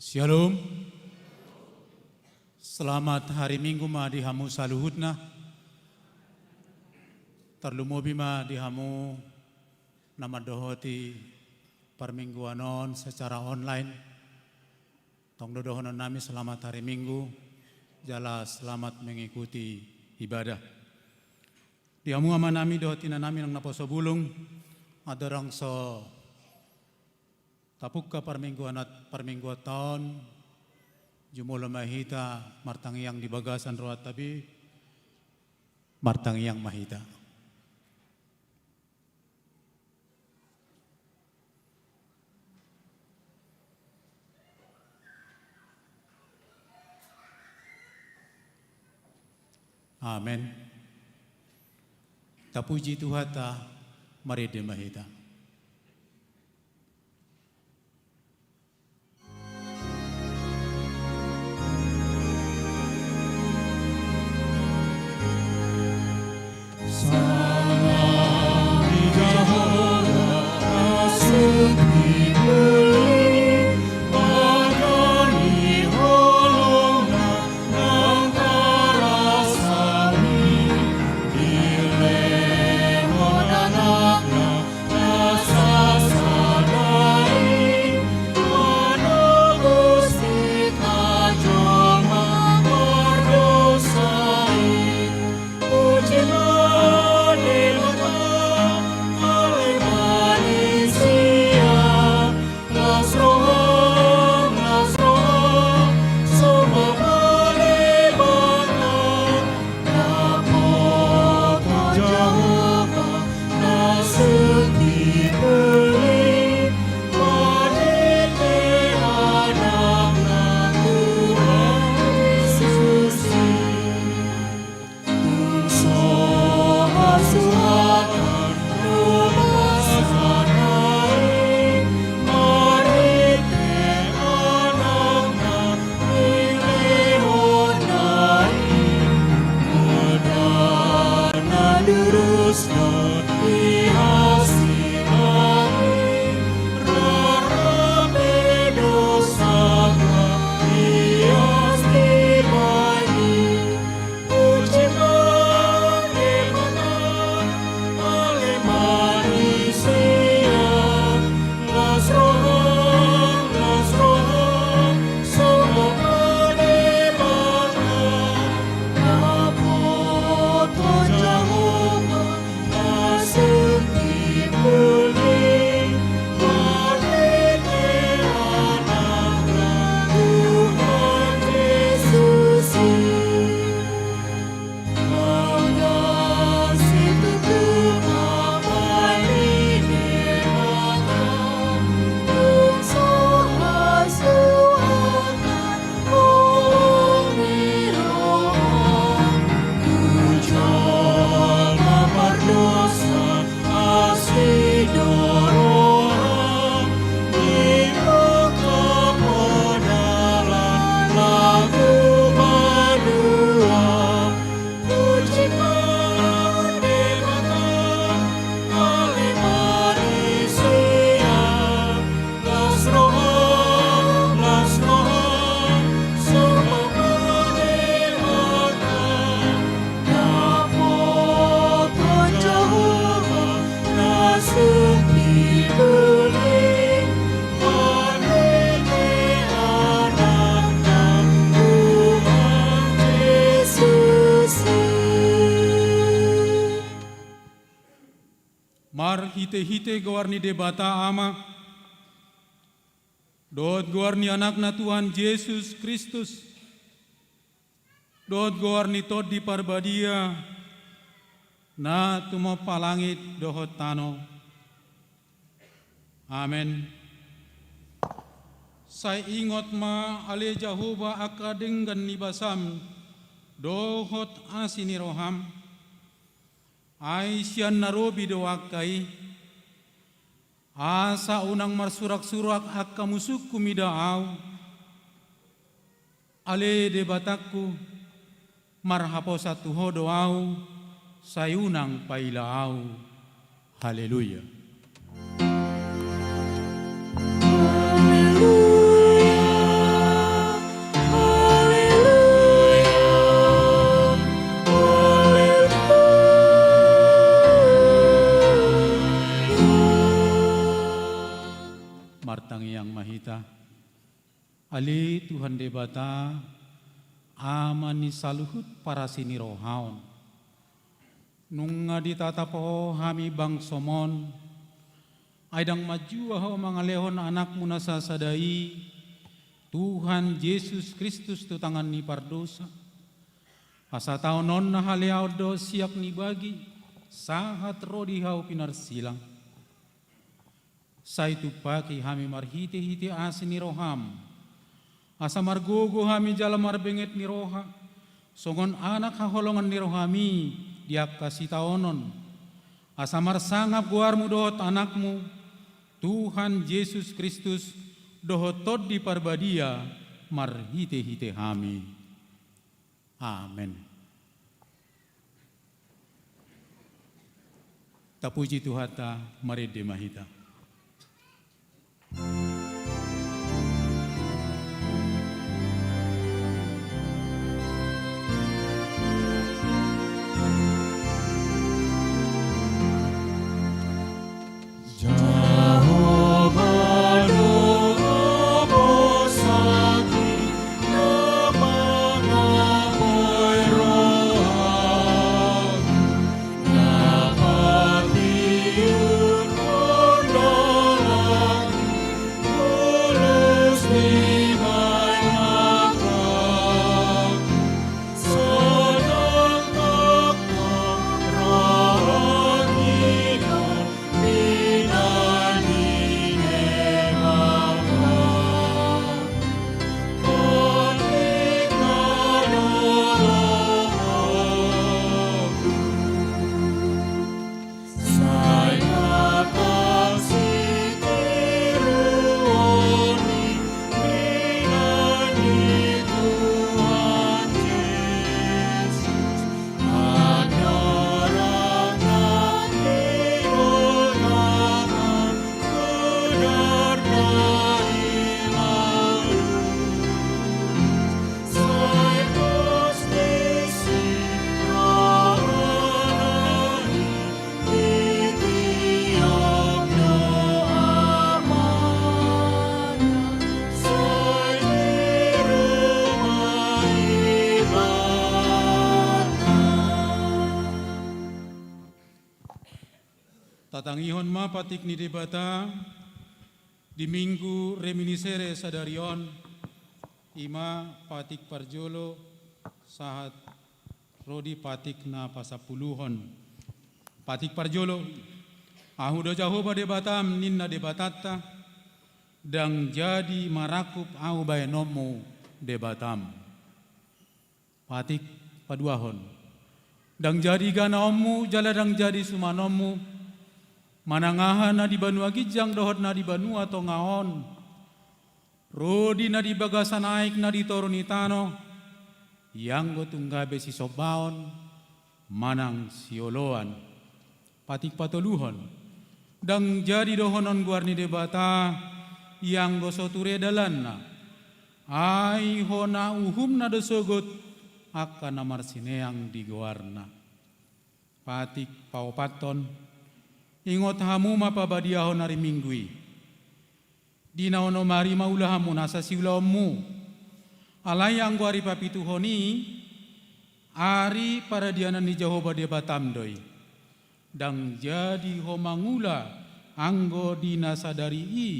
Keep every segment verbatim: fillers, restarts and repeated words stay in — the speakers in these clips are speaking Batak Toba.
Syalom. Selamat hari Minggu ma di hamu saluhutna. Tarlumobi ma di hamu na mandohoti parmingguan on secara online. Tong do dohonon nami selamat hari Minggu, jala selamat mengikuti ibadah. Di hamu ama nami dohot ina nami nang naposo bulung, andorang so tapungka parmingguan, parmingguanta on, jumolo ma hita martangiang di bagasan rohanta be, martangiang ma hita. Amen. Tapuji Tuhanta, marende ma hita. Marhitehite goar ni Debata Ama, dohot goar ni Anakna Tuhan Jesus Kristus, dohot goar ni Tondi Parbadia, na tumompa langit dohot tano. Amen. Sai ingot ma ale Jahowa angka denggan ni basam dohot asi ni roham. Ai sian na robi do angka i, asa unang marsuraksurak angka musungku mida ahu. Ale Debatangku, marhaposan tu Ho do ahu, sai unang paila ahu. Haleluya. Martangiang ma hita. Ale Tuhan Debata, Ama ni saluhut parasi ni roha on. Nunga ditatap Ho hami bangsoM on, ai ndang manjua Ho mangalehon Anakmu na sasada i, Tuhan Jesus Kristus, tu tangan ni pardosa. Asa taononna haleaon dohot siak ni bagi, sahat ro di hau pinarsilang. Sai tumpaki hami marhitehite asi ni rohaM, asa margogo hami jala marbenget ni roha, songon anak haholongan ni rohaMi di angka sitaonon, asa marsangap goarMu dohot Anakmu, Tuhan Jesus Kristus, dohot Tondi Parbadia, marhitehite hami. Amen. Tapuji Tuhanta, marende ma hita. Tatangihon ma patik ni Debata di Minggu Reminiscere sadari on, i ma patik parjolo sahat ro di patik na pasampuluhon. Patik parjolo, Ahu do Jahowa Debatam, ninna Debatanta, ndang jadi marangkup Ahu bahenonmu Debatam. Patik paduahon, ndang jadi ganaonmu jala ndang jadi sumanonmu, manang aha na di banua ginjang dohot na di banua tonga on, ro di na di bagasan aek na di toru ni tano, ianggo tung gabe sisombaon manang sioloan. Patik patoluhon, ndang jadi dohonon goar ni Debata, ianggo so ture dalanna, ai hona uhumna do sogot angka na marsineang di goarna. Patik paopathon, ingot hamu ma pabadiahon ari Minggu i. Di na onom ari ma ulahanmu nasa siulaonmu. Alai anggo ari papituhon i, ari paradianan ni Jahowa Debatam do i. Ndang jadi ho mangula anggo di na sadari i,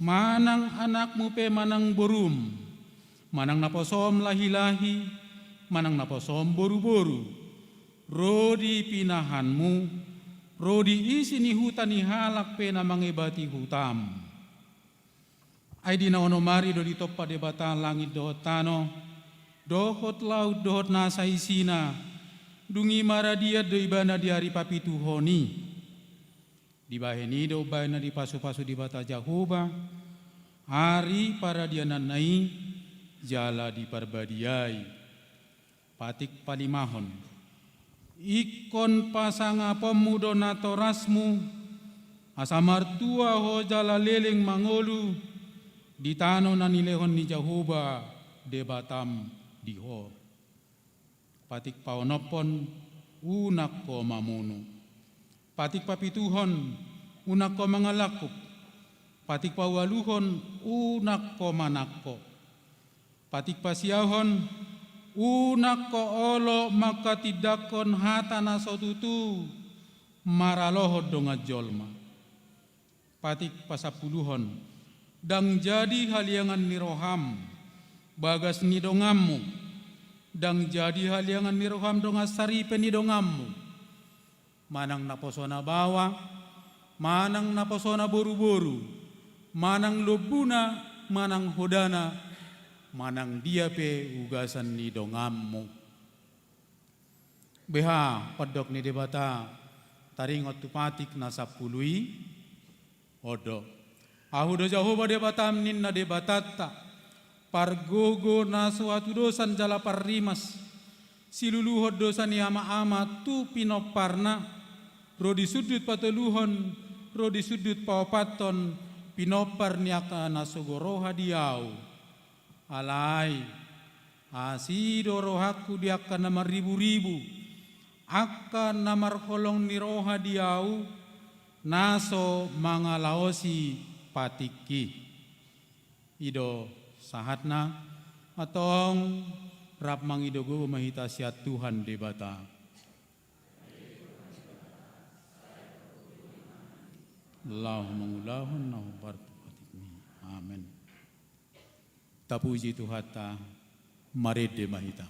manang anakmu pe manang borum, manang naposom lahilahi, manang naposom boruboru, ro di pinahanmu, ro di isi ni huta ni halak pe na mangebati hutam. Ai di na onom ari do ditompa Debata langit dohot tano, dohot laut dohot nasa isina, dung i maradian do ibana di ari papituhon i. Dibahen i do umbahen na dipasupasu Debata Jahowa ari paradiananna i jala diparbadiai. Patik palimahon, ingkon pasangaponmu do natorasmu, asa martua ho jala leleng mangolu di tano na nilehon ni Jahowa Debatam di ho. Patik paonomhon, unang ho mamunu. Patik papituhon, unang ho mangalangkup. Patik paualuhon, unang ho manang ho. Patik pasiahon, unang ho olo manghatindanghon hata na so tutu maralohon dongan jolma. Patik pasampuluhon, ndang jadi haliangan ni roham bagas ni donganmu, ndang jadi haliangan ni roham dongan saripe ni donganmu. Manang naposona baoa, manang naposona boruboru, manang lombuna, manang hodana, manang dia pe ugasan ni donganmu. Beha pandok ni Debata taringot tu patik na sampulu i? On do: Ahu do Jahowa Debatam, ninna Debatanta, pargogo na so hatudosan jala parrimas, siluluhon dosa ni amaama tu pinomparna, ro di sundut patoluhon, ro di sundut paopathon pinompar ni angka na sogo roha di Ahu. Alai asi do rohangku di angka na marriburibu, angka na marholong ni roha di Ahu, na so mangalaosi patikki. I do sahatna. Antong rap mangido gogo ma hita sian Tuhan Debata laho mangulahon na hombar tu patikmi. Amen. Tapuji Tuhanta. Marende ma hita.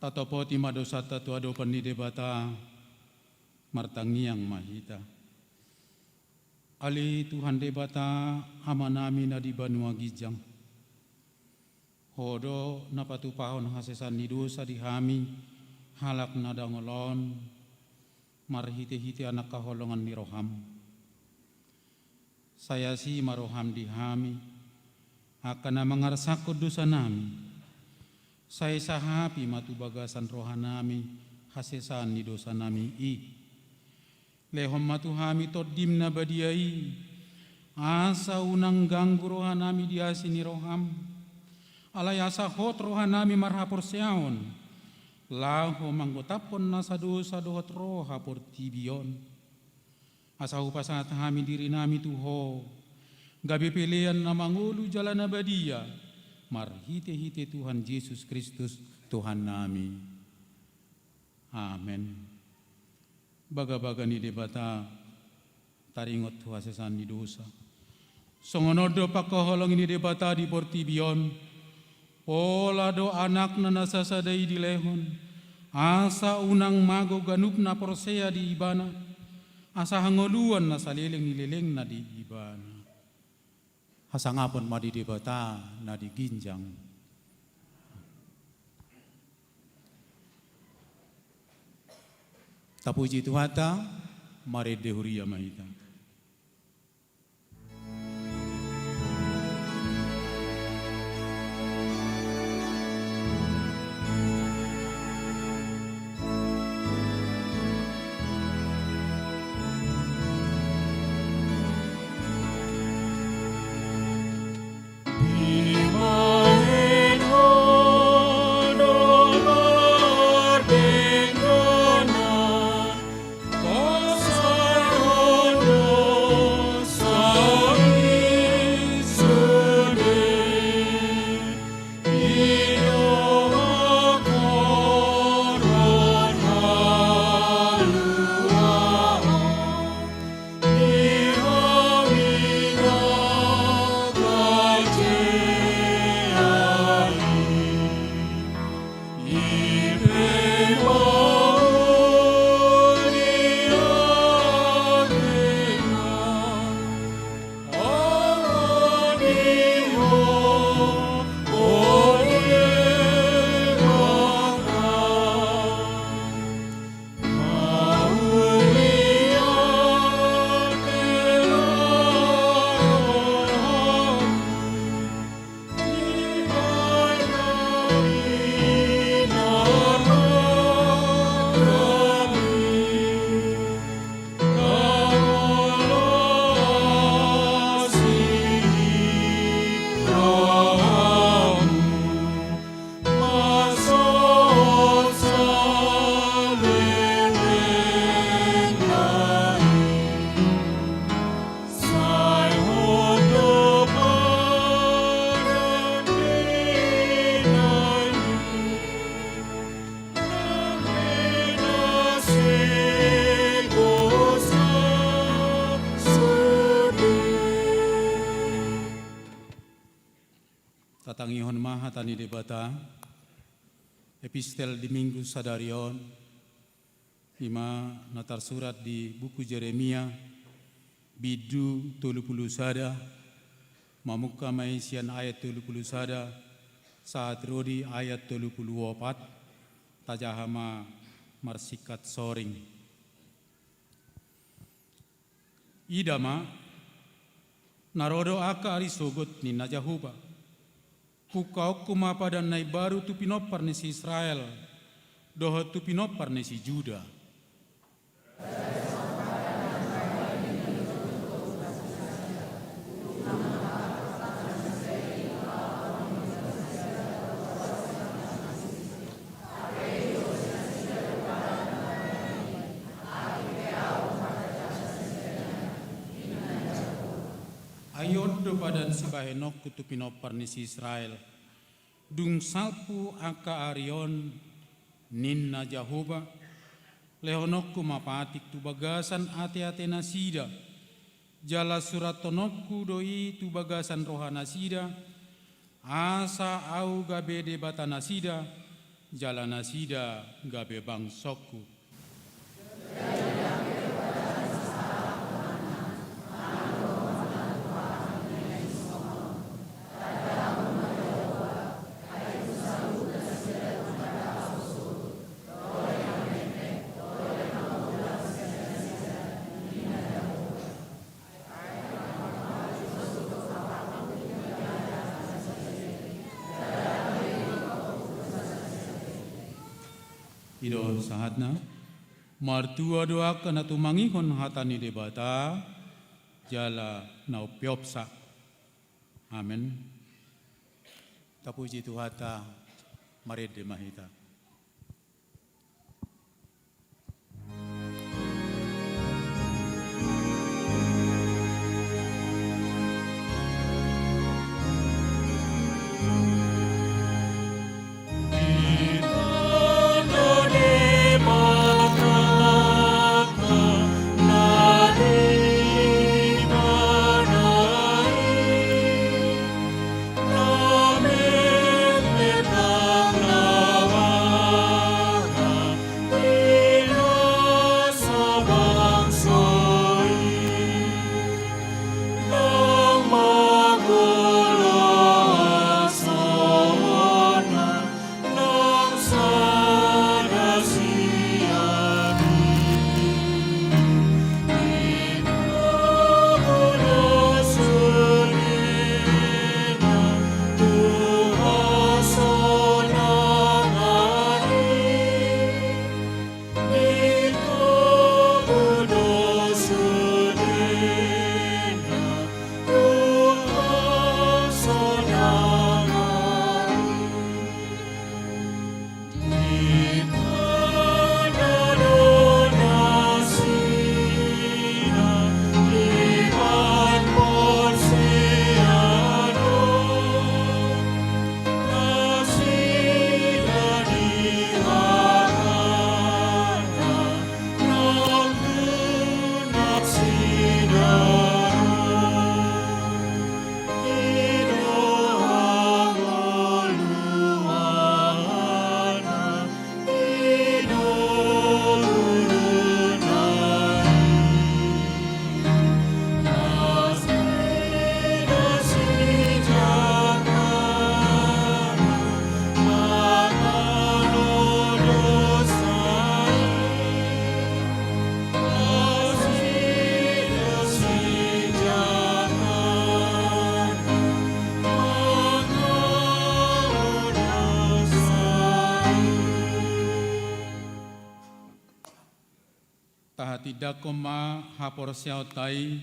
Tatopoti ma dosanta tu adopan ni Debata. Martangiang ma hita. Ale Tuhan Debata, Amanami na di banua ginjang, Ho do na patupahon hasesaan ni dosa di hami, halak na dangol on, marhitehite Anak haholongan ni roham. Sai asi ma roham di hami, angka na mangarsangkon dosanami. Sai sahapi ma tu bagasan rohanami hasesaan ni dosanami i. Lehon ma tu hami Tondim na badia i, asa unang ganggu rohanami di asi ni roham. Alai asa hot rohanami marhaporseaon, laho manggotaphon nasa dosa dohot roha portibi on. Asa hupasahat hami dirinami tu Ho, gabe pelean na mangolu jala na badia, marhitehite Tuhan Jesus Kristus, Tuhannami. Amen. Bagabaga ni Debata taringot tu hasesaan ni dosa. Songon on do pangkaholongi ni Debata di portibi on, pola do Anakna na sasada i dilehon, asa unang mago ganup na porsea di Ibana, asa hangoluan na saleleng ni lelengna di Ibana. Hasangapon ma di Debata na di ginjang. Tapuji Tuhanta, marende huria ma hita. Tangihon ma hata ni Debata. Epistel di Minggu sadari on, i ma na tarsurat di buku Jeremia, bindu tolu pulu sada, mamungka ma i sian ayat tolu pulu sada, sahat ro di ayat tolu pulu opat, tajaha ma marsingkat soring. Ida ma, na ro do angka ari sogot, ninna Jahowa. Pungkaonku ma padan na imbaru tu pinompar ni si Israel, dohot tu pinompar ni si Juda. Ai on do padan sibahenonku tu pinompar ni si Israel. Dung salpu angka ari on, ninna Jahowa, lehononku ma patik tu bagasan ateatenasida, jala surathononku do i tu bagasan rohanasida, asa Ahu gabe Debatanasida, jala nasida gabe bangsongku. I do sahatna. Martua do angka na tumangihon hata ni Debata, jala na umpeopsa. Amen. Tapuji Tuhanta, marende ma hita. Tahatindangkon ma haporseaonta i,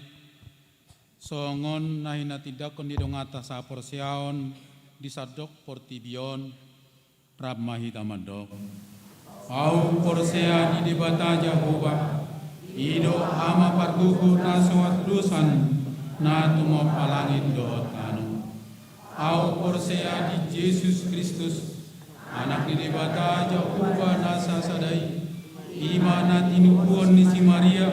songon na hinatindangkon ni donganta sahaporseaon di sandok portibi on. Rap ma hita mandok. Ahu porsea di Debata Jahowa, i do Ama pargogo na so hatudosan, na tumompa langit dohot tano. Ahu porsea di Jesus Kristus, Anak ni Debata Jahowa na sasada i, i ma na tinubuhon ni si Maria,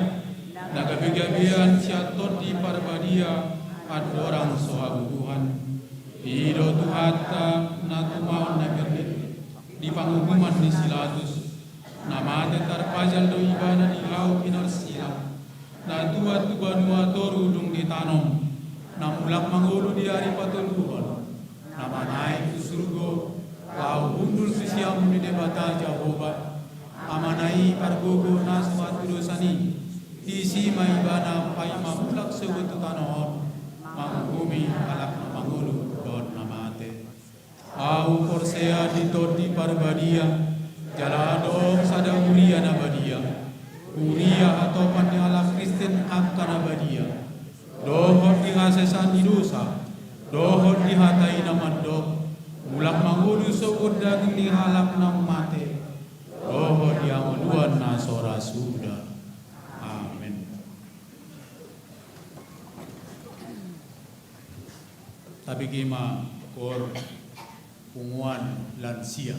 na gabegabean sian Tondi Parbadia, andorang so habubuhan. I do Tuhanta na tumaon na bernit di panguhuman ni si Latus, na mate tarpajal do ibana di hau pinarsilang. Na tuat tu banua toru dung ditanom, na mulak mangolu di ari patoluhon, na manaek tu surgo, laho hundul tu siamun ni Debata Jahowa, Amana i pargogo na so hatudosan i, disi ma ibana paima mulak sogot tu tano on, manguhumi halak na mangolu dohot na mate. Ahu porsea di Tondi Parbadia, jala adong sada huria na badia, huria hatopan ni halak Kristen angka na badia, dohot di hasesaan ni dosa, dohot di hata i na mandok, mulak mangolu sogot daging ni halak na mate, dohot di hangoluan na so ra suda. Amen. Tabege ma koor punguan lansia.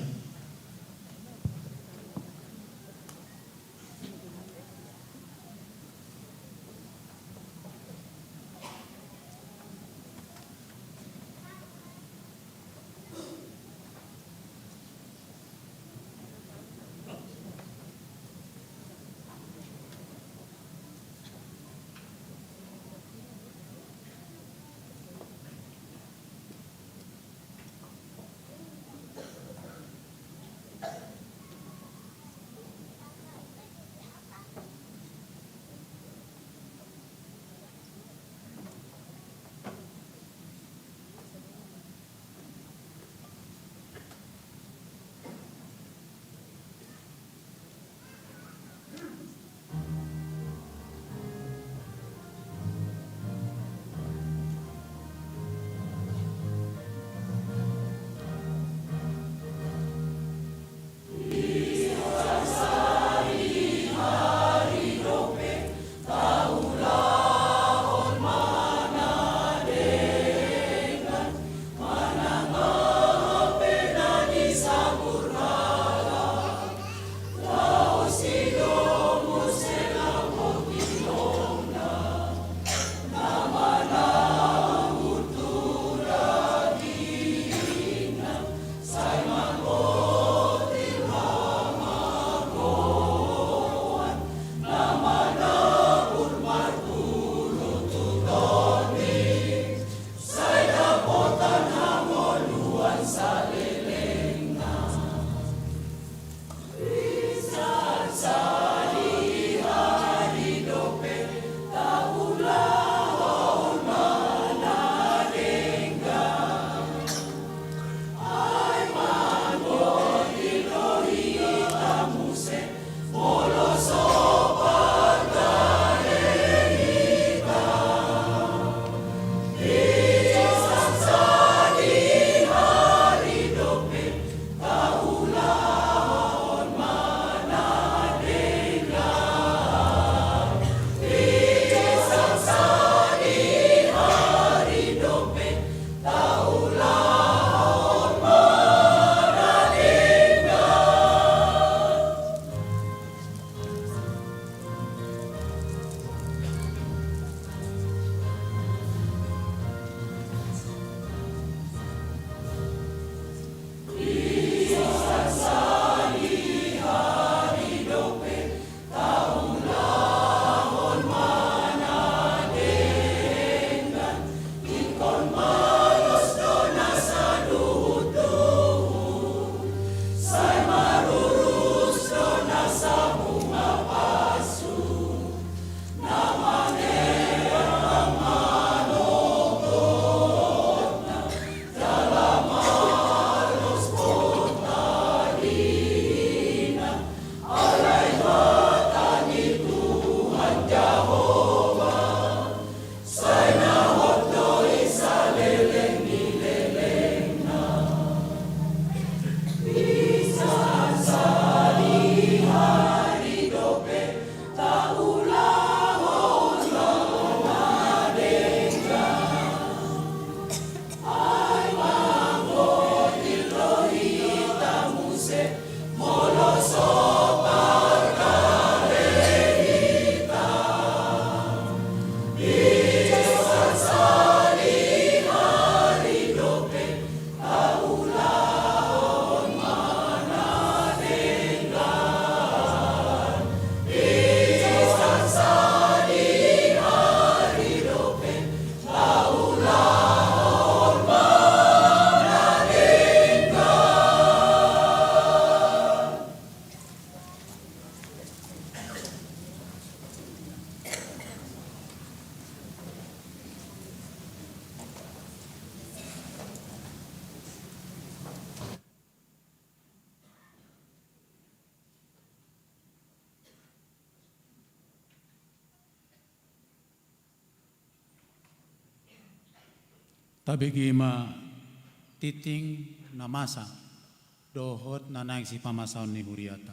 Tabege ma tingting na masa dohot na naeng sipamasaon ni huriata.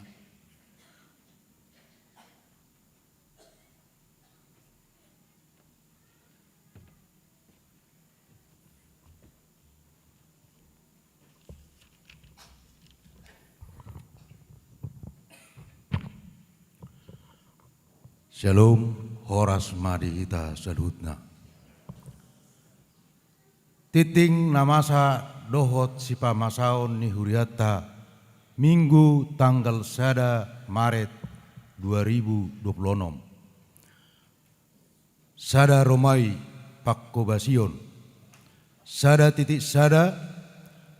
Syalom, horas ma di hita saluhutna. Tingting na masa dohot sipamasaon ni huriata, Minggu tanggal sada Maret dua ribu dua puluh enam. Sada Ro ma i pangkobasion. Sada titik sada,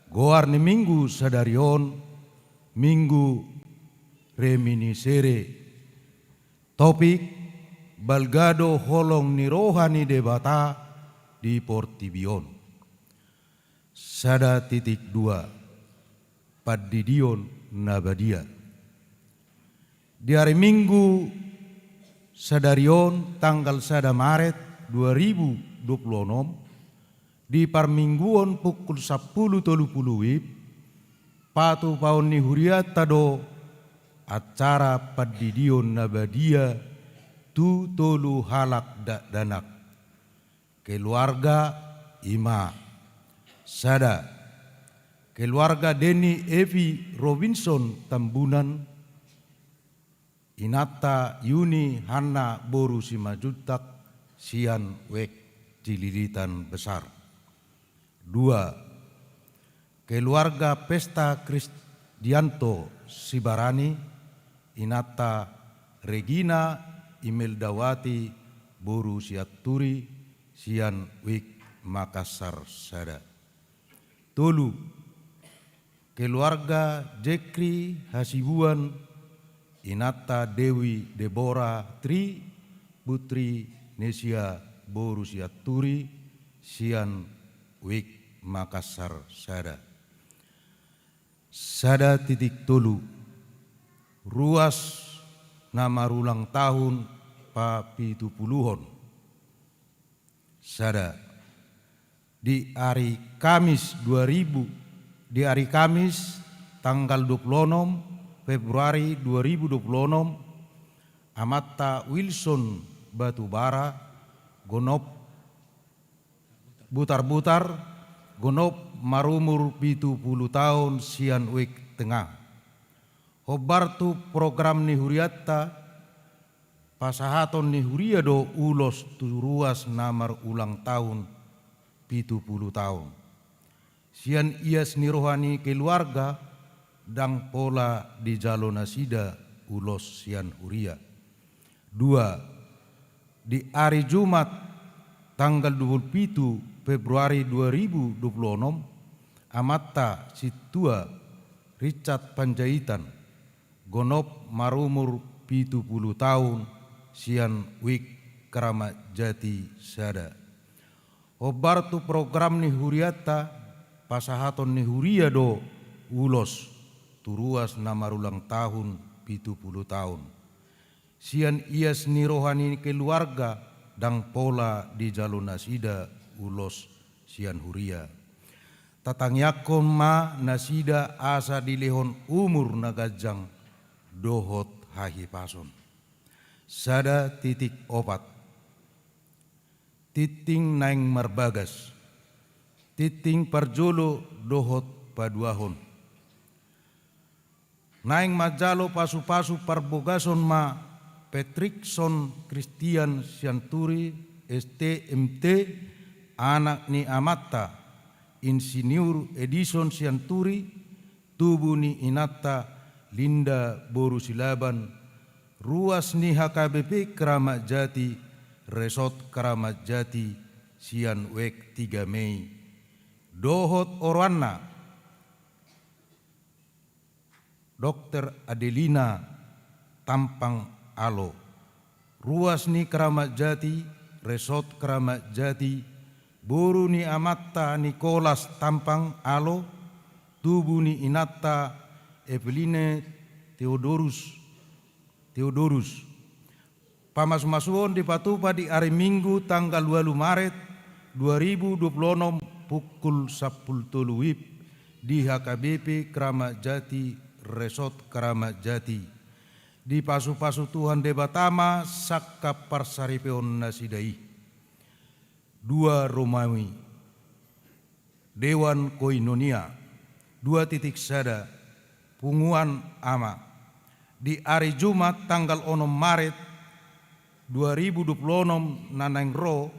goar ni Minggu sadari on, Minggu Reminiscere. Topik: Balga do holong ni roha ni Debata di portibi on. Sada titik dua, Pandidion na badia. Di ari Minggu sadari on, tanggal sada Maret dua ribu dua puluh enam, di parmingguon pukul sampulu tolu pulu WIB, patupaon ni huriata do acara pandidion na badia tu tolu halak dakdanak. Keluarga i ma: sada, keluarga Denny Evi Robinson Tambunan, inanta Yuni Hanna boru Simanjuntak, sian Wijk Cililitan Besar. Dua, keluarga Pesta Kristianto Sibarani, inanta Regina Imeldawati boru Sianturi, sian Wijk Makassar sada. Tolu, keluarga Jekri Hasibuan, inanta Dewi Debora Tri, putri Nesia boru Sianturi, sian Wijk Makassar sada. Sada titik tolu, ruas na marulang tahun papitupuluhon. Sada, di ari Kamis dua ribu, di ari Kamis tanggal dua puluh enam Februari dua ribu dua puluh enam, amanta Wilson Batubara, gonop Butarbutar, gonop marumur pitu pulu taon, sian Wijk Tengah. Hombar tu program ni hurianta, pasahaton ni huria do ulos tu ruas na marulang tahun pitu pulu taon. Sian ias ni roha ni keluarga, ndang pola dijalo nasida ulos sian huria. Dua, di ari Jumat tanggal dua pulu pitu Februari dua ribu dua pulu onom, amanta Sintua Richard Panjaitan, gonop marumur pitu pulu taon, sian Wijk Kramat Jati sada. Hombar tu program ni hurianta, pasahaton ni huria do ulos tu ruas na marulang tahun pitu pulu taon. Sian ias ni roha ni keluarga, ndang pola dijalo nasida ulos sian huria. Tatangiangkon ma nasida asa dilehon umur na ganjang dohot hahipason. Sada titik opat. Tingting naeng marbagas. Tingting parjolo dohot paduahon. Naeng manjalo pasupasu parbogason ma Patrickson Christian Sianturi, S T, M T, anak ni amanta Insinyur Edison Sianturi, tubu ni inanta Linda boru Silaban, ruas ni H K B P Kramat Jati, Resort Kramat Jati, sian Wijk Tiga Mei, dohot oroanna, Dokter Adelina Tampang Alo, ruas ni Kramat Jati, Resort Kramat Jati, boru ni amanta Nikolas Tampang Alo, tubu ni inanta Eveline Theodorus, Theodorus. Pamasumasuon dipatupa di ari Minggu tanggal ualu Maret dua ribu dua pulu onom, pukul sampulu tolu wib di H K B P Kramat Jati, Resort Kramat Jati. Dipasupasu Tuhan Debata ma sangkap parsaripeon nasida i. Dua Romawi, Dewan Koinonia. Dua titik sada, Punguan Ama. Di ari Jumat tanggal onom Maret dua ribu dua puluh onom na naeng ro,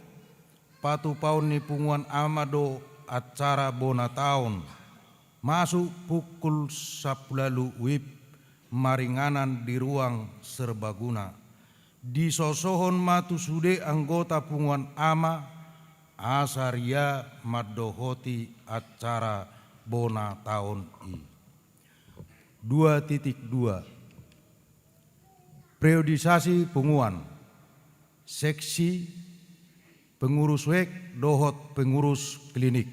patupaon ni Punguan Ama do acara bona taon. Masuk pukul sampulu ualu wib maringanan di ruang serbaguna. Disosohon ma tu sude anggota Punguan Ama asa ria mandohoti acara bona taon i. Dua titik dua, periodisasi punguan, seksi, pengurus wijk dohot pengurus klinik.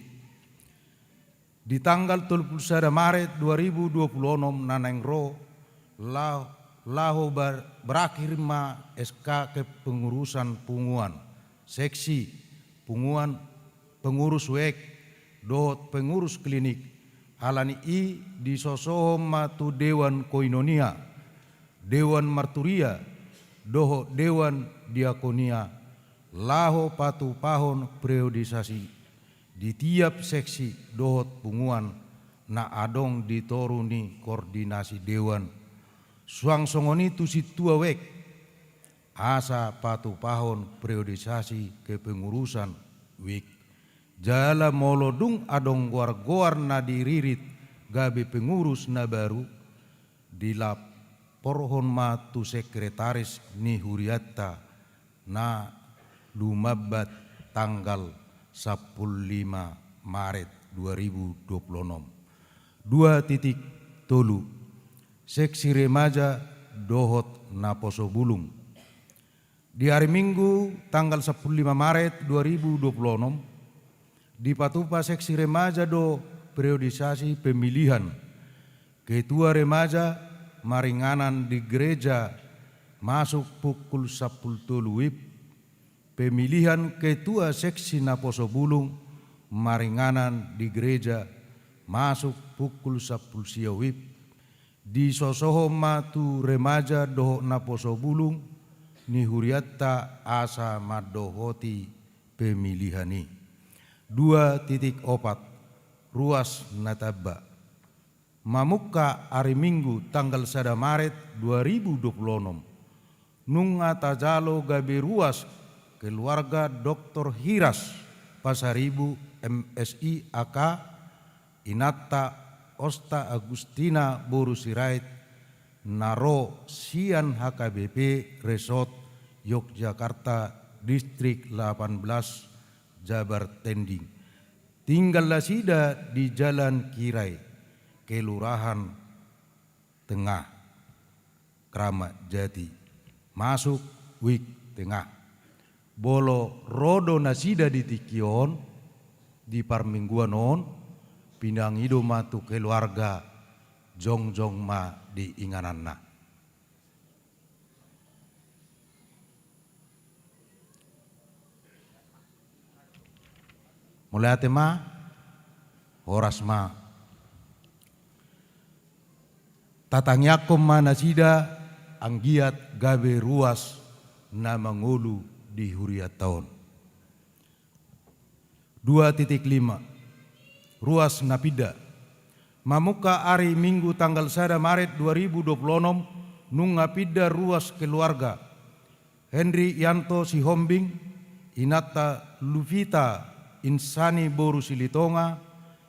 Di tanggal tolu pulu sada Maret dua ribu dua pulu onom na naeng ro, la-, laho bar-, berakhir ma S K kepengurusan punguan, seksi, punguan, pengurus wijk dohot pengurus klinik. Ala ni i disosohon ma tu Dewan Koinonia, Dewan Marturia dohot Dewan Diakonia laho patupahon periodisasi di tiap seksi dohot punguan na adong di toru ni koordinasi dewan. Suang songon i tu sintua wijk, asa patupahon periodisasi kepengurusan wijk. Jala molo dung adong goar-goar na diririt gabe pengurus na baru, dilaporhon ma tu sekretaris ni hurianta na lumambat tanggal sampulu lima Maret dua ribu dua puluh onom. Dua titik tolu, seksi remaja dohot naposo bulung. Di ari Minggu tanggal sampulu lima Maret dua ribu dua puluh onom, dipatupa seksi remaja do periodisasi pemilihan ketua remaja maringanan di gereja masuk pukul sampulu tolu wib, pemilihan ketua seksi naposo bulung maringanan di gereja masuk pukul sampulu sia wib, disosohon ma tu remaja dohot naposo bulung ni hurianta asa mandohoti pemilihan i. Dua titik opat, ruas na tamba. Mamungka ari Minggu tanggal sada Maret dua ribu dua puluh onom, nunga tajalo gabe ruas keluarga Doktor Hiras Pasaribu, M Si, A K, inanta Osta Agustina boru Sirait, na ro sian H K B P Resort Yogyakarta, Distrik delapan belas, Jabar Tending. Tinggal nasida di Jalan Kirai, Kelurahan Tengah, Kramat Jati, masuk wijk tengah. Molo ro do nasida di tingki on, di parmingguan on, pinangido ma tu keluarga, jongjong ma di ingananna. Mauliate ma, horas ma. Tatangiangkon ma nasida anggiat gabe ruas na mangolu di hurianta on. Dua titik lima. Ruas na pinda. Mamungka ari Minggu tanggal sada Maret dua ribu dua puluh onom, nunga pinda ruas keluarga Henry Yanto Sihombing, inanta Luvita Insani boru Silitonga,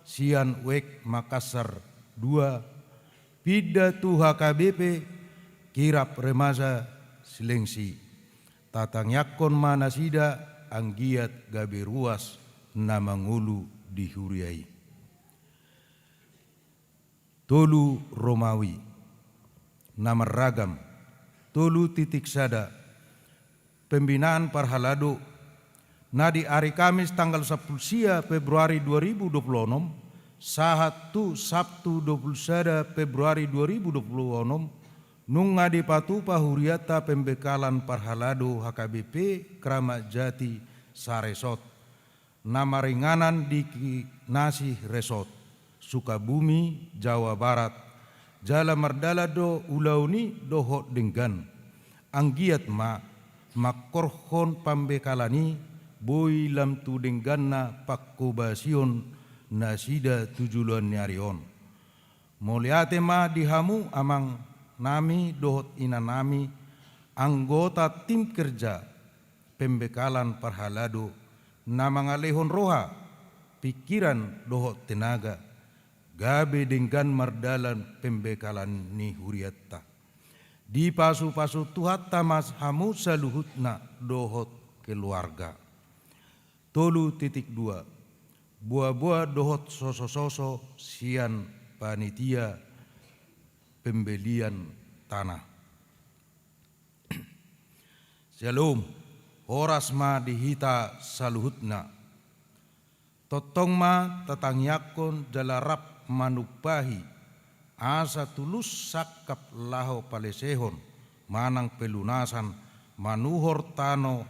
sian wijk Makassar dua, pinda tu H K B P Kirab Remaja Silengsi. Tatangiangkon ma nasida anggiat gabe ruas na mangolu di huria i. Tolu Romawi na marragam. Tolu titik sada, pembinaan parhalado, na di ari Kamis tanggal sampulu sia Februari dua ribu dua puluh onom sahat tu Sabtu dua puluh sada Februari dua ribu dua puluh onom, nunga dipatupa hurianta pembekalan parhalado H K B P Kramat Jati saresort. na maringanan di Kinasih Resort, Sukabumi, Jawa Barat, jala mardalan do ulaon i dohot denggan. Anggiat ma mangkorhon pambekalan i boi lam tu dengganna pangkobasion nasida tu joloan ni ari on. Mauliate ma di hamu amang nami dohot inang nami, anggota tim kerja pembekalan parhalado, na mangalehon roha, pikiran dohot tenaga, gabe denggan mardalan pembekalan ni hurianta. Dipasupasu Tuhanta ma hamu saluhutna dohot keluarga. Tolu titik dua. Boaboa dohot sosososo sian panitia pembelian tanah. Syalom, horas ma di hita saluhutna. Tongtong ma tatangiangkon jala rap manumpahi, asa tulus sangkap laho palesehon manang pelunasan manuhor tano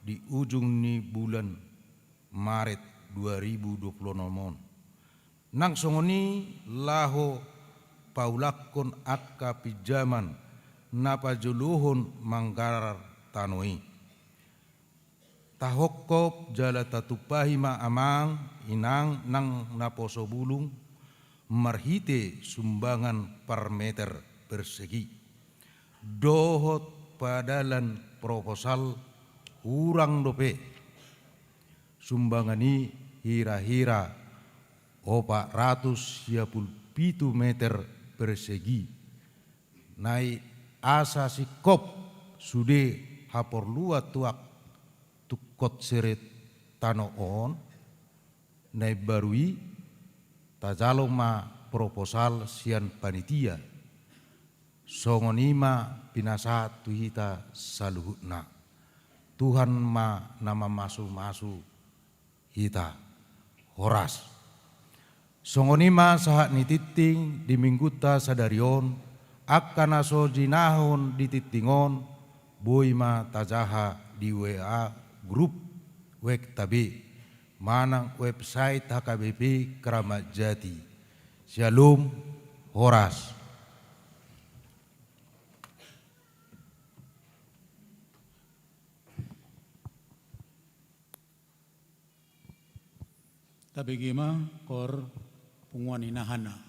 di ujung ni bulan Maret dua ribu dua puluh enam on. Nang songon i laho paulakhon angka pinjaman na pajolohon manggarar tano i. Tahophop jala tatumpahi ma amang inang nang naposo bulung marhite sumbangan per meter persegi dohot padalan proposal. Hurang dope sumbangan i hira-hira opat ratus sia pulu pitu meter persegi. Na i asa singkop sude haporluan tuak tungkot seret tano on, na imbaru i tajalo ma proposal sian panitia. Songon i ma pinasahat tu hita saluhutna. Tuhan ma na mamasumasu hita. Horas. Songon i ma sahat ni tingting di minggunta sadari on, angka na so jinahahon di tingting on, boi ma tajaha di W A grup Wekta B, manang website H K B P Kramat Jati. Syalom, horas. Tabege ma kor punguan inahana.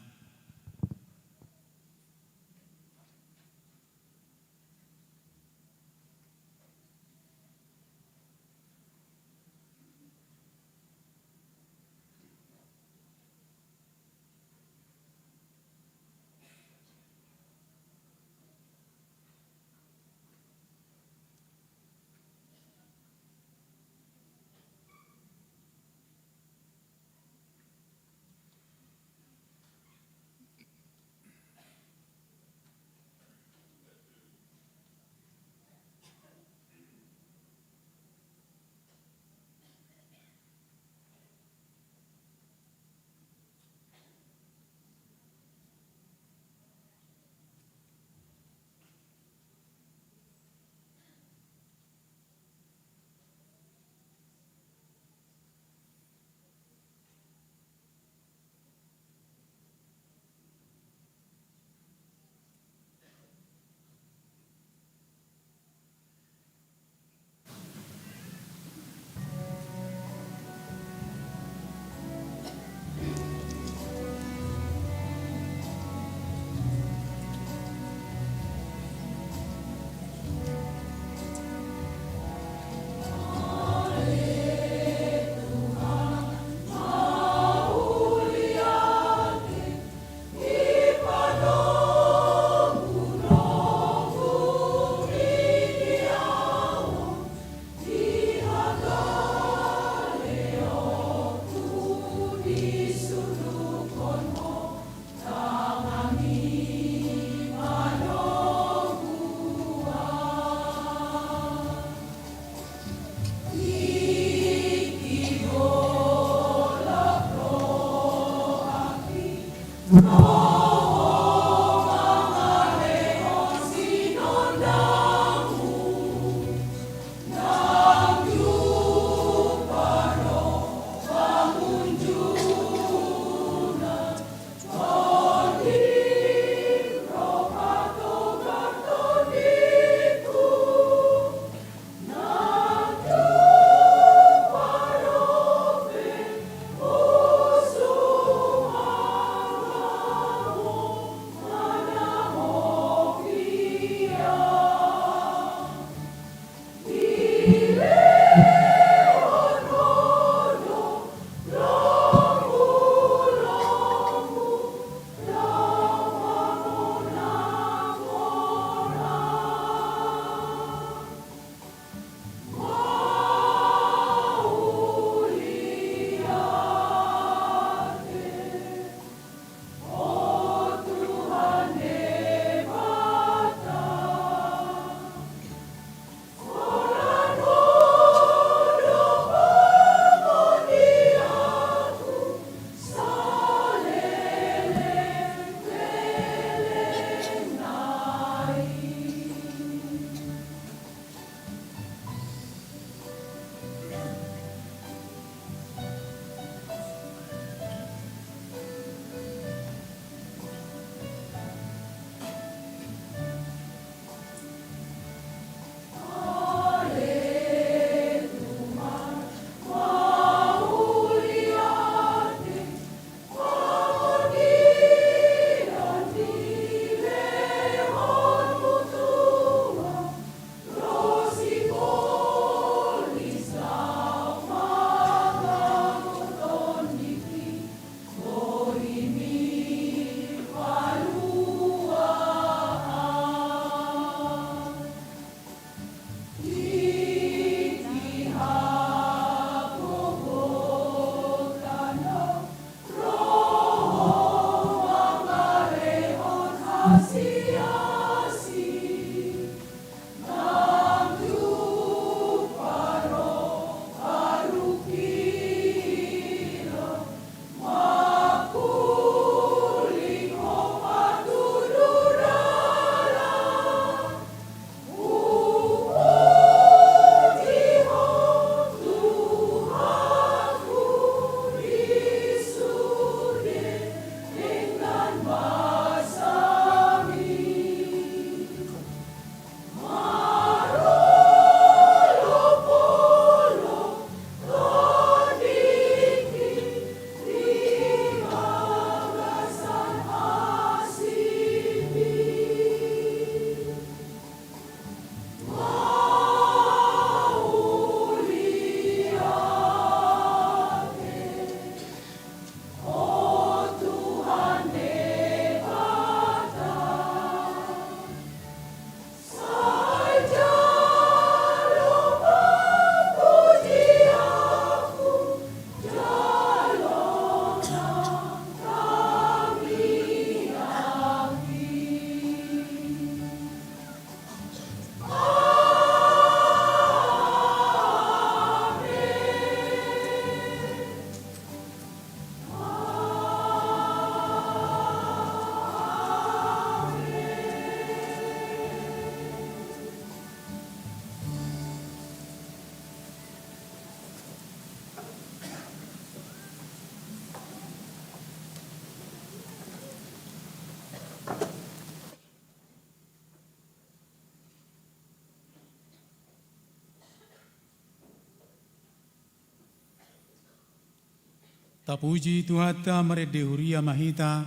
Tapuji Tuhanta, marende huria ma hita,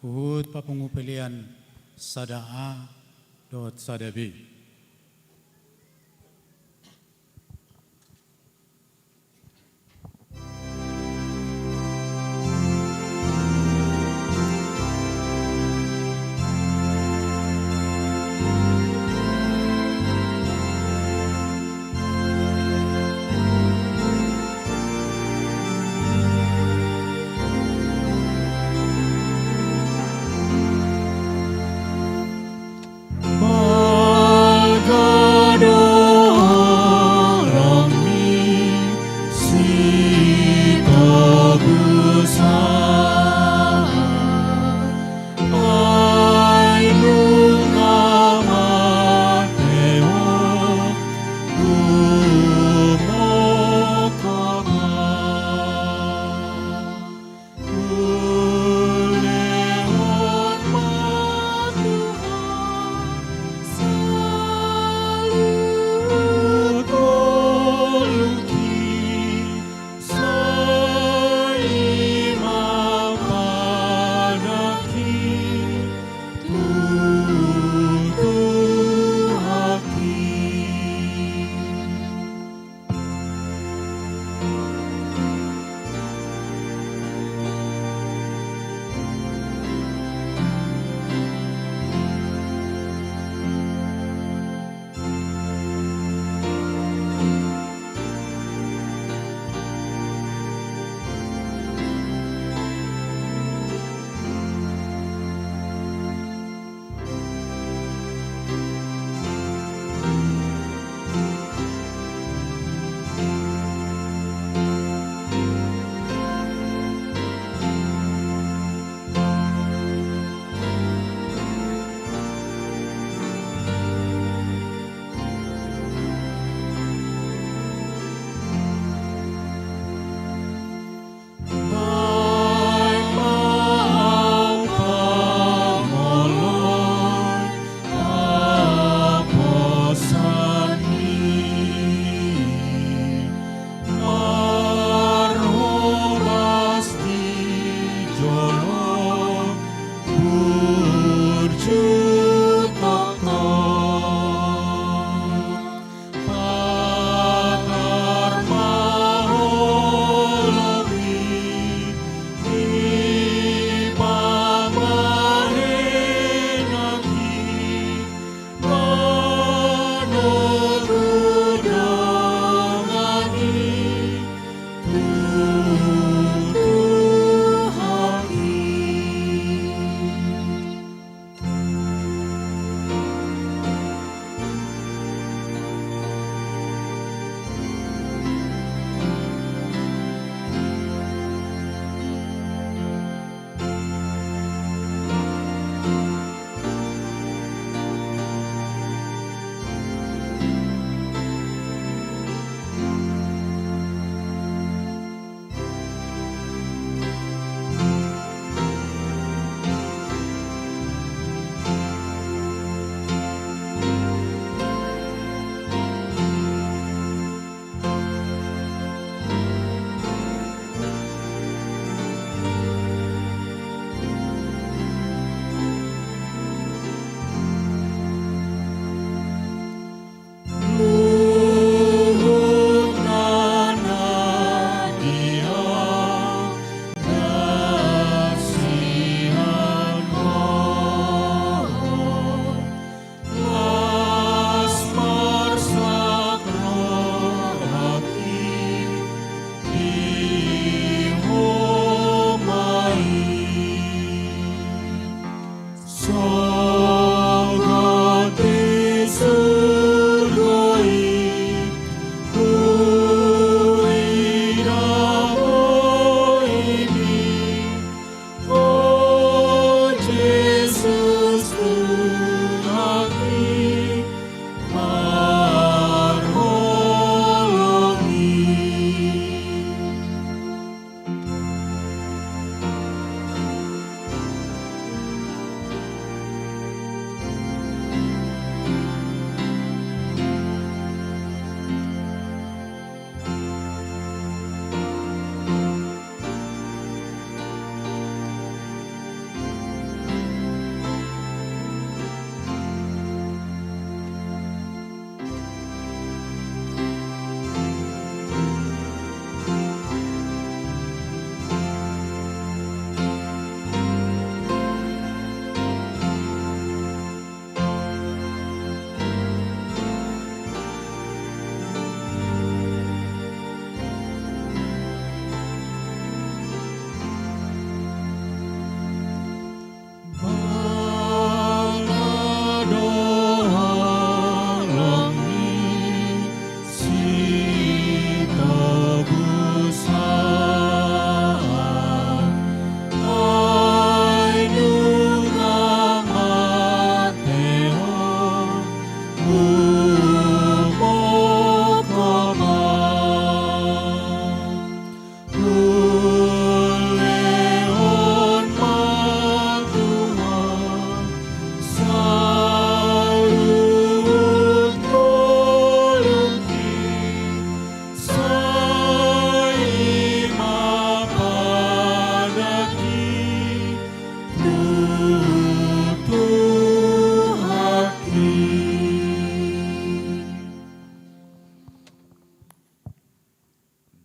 huhut papungu pelean sada A dohot sada B.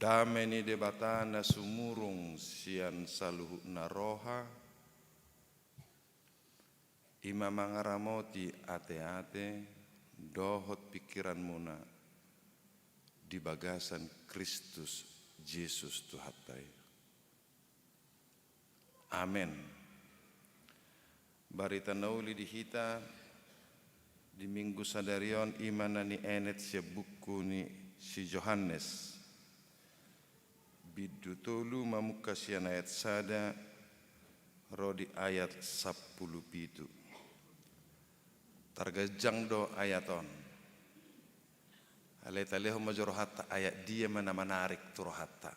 Dame ni Debata na sumurung sian saluhutna roha, i ma mangaramoti ateate dohot pingkiranmuna di bagasan Kristus Jesus Tuhanta i. Amen. Barita na uli di hita di Minggu sadari on i ma na nienet sian buku ni si Johannes, bindu tolu, mamungka sian ayat sada ro di ayat sampulu pitu. Targanjang do ayat on. Alai talehon ma jo rohanta, ayat dia ma na manarik tu rohanta.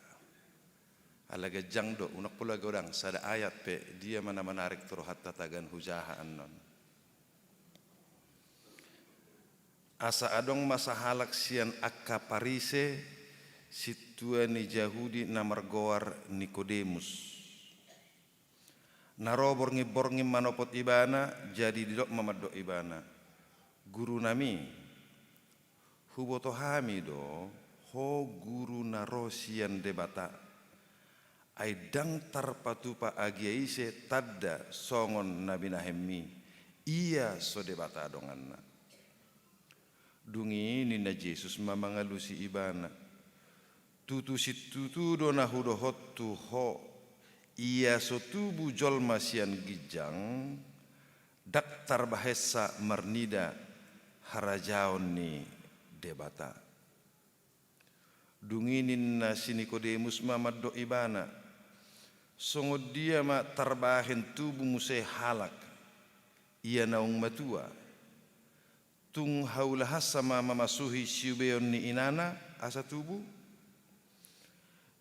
Ala ganjang do, unang pola godang sada ayat pe, dia ma na manarik tu rohanta tagan hujaha annon. Asa adong ma sahalak sian angka Parise, sintua ni Jahudi na margoar Nikodemus. Na ro borngin-borngin manopot Ibana, jadi didok ma mandok Ibana, "Gurunami, huboto hami do Ho guru na ro sian Debata, ai ndang tarpatupa agia ise tanda songon na binahenmi, ia so Debata donganna." Dung i ninna Jesus ma mangalusi ibana, "Tutu situtu do na hudohot tu ho, ia so tubu jolma sian ginjang, ndang tarbahensa marnida harajaon ni Debata." Dung i ninna si Nikodemus ma mandok Ibana, "Songon dia ma tarbahen tubu muse halak, ia naung matua? Tung haulahansa ma mamasuhi siubeon ni inana asa tubu?"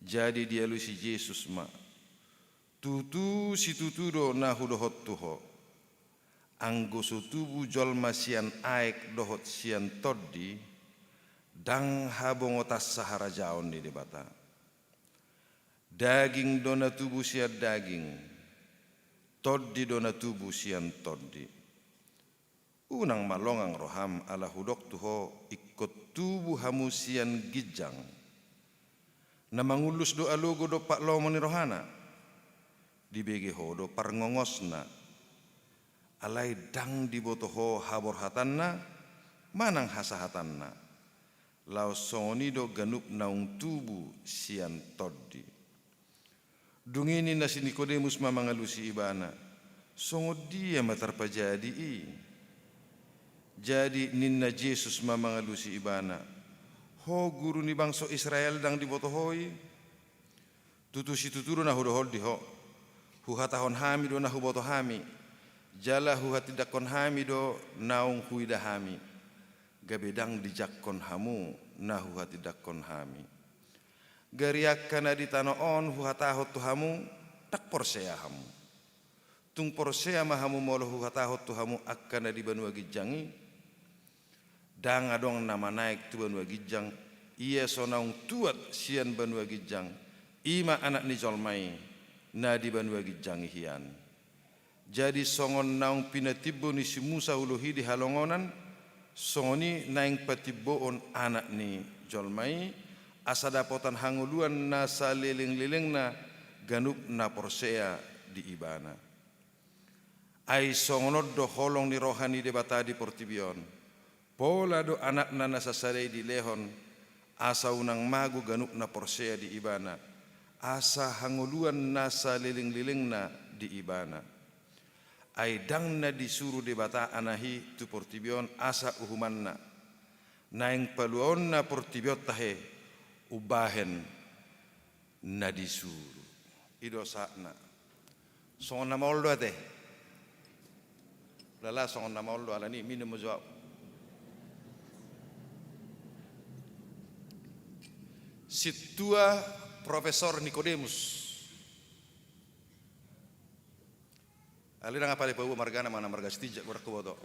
Jadi dialusi Jesus ma, "Tutu situtu do na hudohot tu ho, anggo so tubu jolma sian aek dohot sian tondi, ndang habongotansa harajaon ni Debata. Daging do na tubu sian daging, tondi do na tubu sian tondi. Unang ma longang roham ala hudok tu ho ingkon tubu hamu sian ginjang. Na mangullus do alogo dompak lomo ni rohana, dibege ho do parngongosna. Alai ndang diboto ho haborhatanna manang hasahatanna, laos songon i do ganup naung tubu sian tondi." Dung i ninna si Nikodemus ma mangalusi Ibana, "Songon dia ma tarpajadi i?" Jadi ninna Jesus ma mangalusi ibana, "Ho guru ni bangso Israel ndang diboto ho i? Tutu situtu do na hudohot di ho. Huhatahon hami do na huboto hami, jala huhatindangkon hami do naung huida hami, gabe ndang dijangkon hamu na huhatindangkon hami. Gari angka na di tano on huhatahon tu hamu, ndang porsea hamu. Tung porsea ma hamu molo huhatahon tu hamu angka na di banua ginjang i? Ndang adong na manaek tu banua ginjang, ia so naung tuat sian banua ginjang, i ma Anak ni jolma i, na di banua ginjang i hian. Jadi songon naung pinatimbo ni si Musa ulohi di halongonan, songon i naeng patimboon Anak ni jolma i, asa dapotan hangoluan na salelenglelengna ganup na porsea di Ibana. Ai songon on do holong ni roha ni Debata di portibi on, pola do Anakna na sasada i dilehon, asa unang mago ganup na porsea di Ibana, asa hangoluan na salelenglelengna di Ibana. Ai ndang na disuru Debata Anak i tu portibi on asa uhumanna, naeng paluaonna portibi on tahe umbahen na disuru." I do sahatna. Songon na maol do ate? Lala songon na maol do, alani minum jo au. Sintua Profesor Nikodemus. Alai ndang apala paboa margana, mana marga Sitinjak, godang huboto.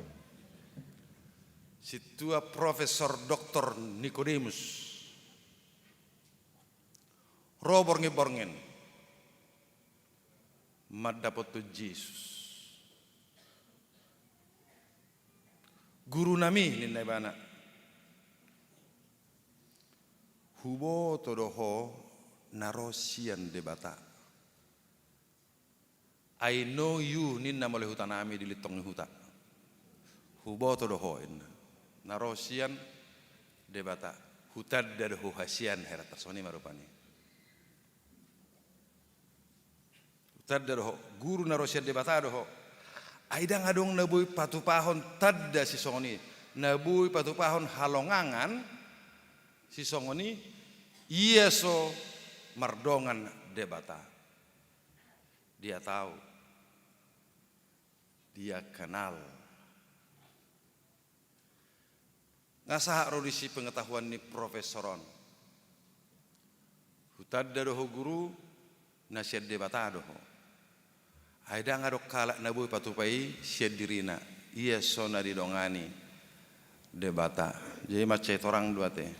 Sintua Profesor Doktor Nikodemus. Ro borngin-borngin mandapothon Jesus. "Gurunami," ninna ibana, "huboto do ho na ro sian Debata. "I know you," ninna molo hutanami di lintong ni huta. "Huboto do ho," ninna. Na ro sian Debata. "Hutanda do ho hasian," hera tarsongon i ma rupani. "Hutanda do ho, guru na ro sian Debata do ho." Ai ndang adong na boi patupahon tanda sisongon i, na boi patupahon halongangan sisongon i, ia so mardongan Debata. Dia tahu, dia kenal. Nga sahat ro disi pengetahuan ni profesor on. "Hutanda do ho guru, na sian Debata do ho." Ai ndang adong halak na boi patupa i sian dirina, ia so na didongani Debata. Jadi mansai torang do ate.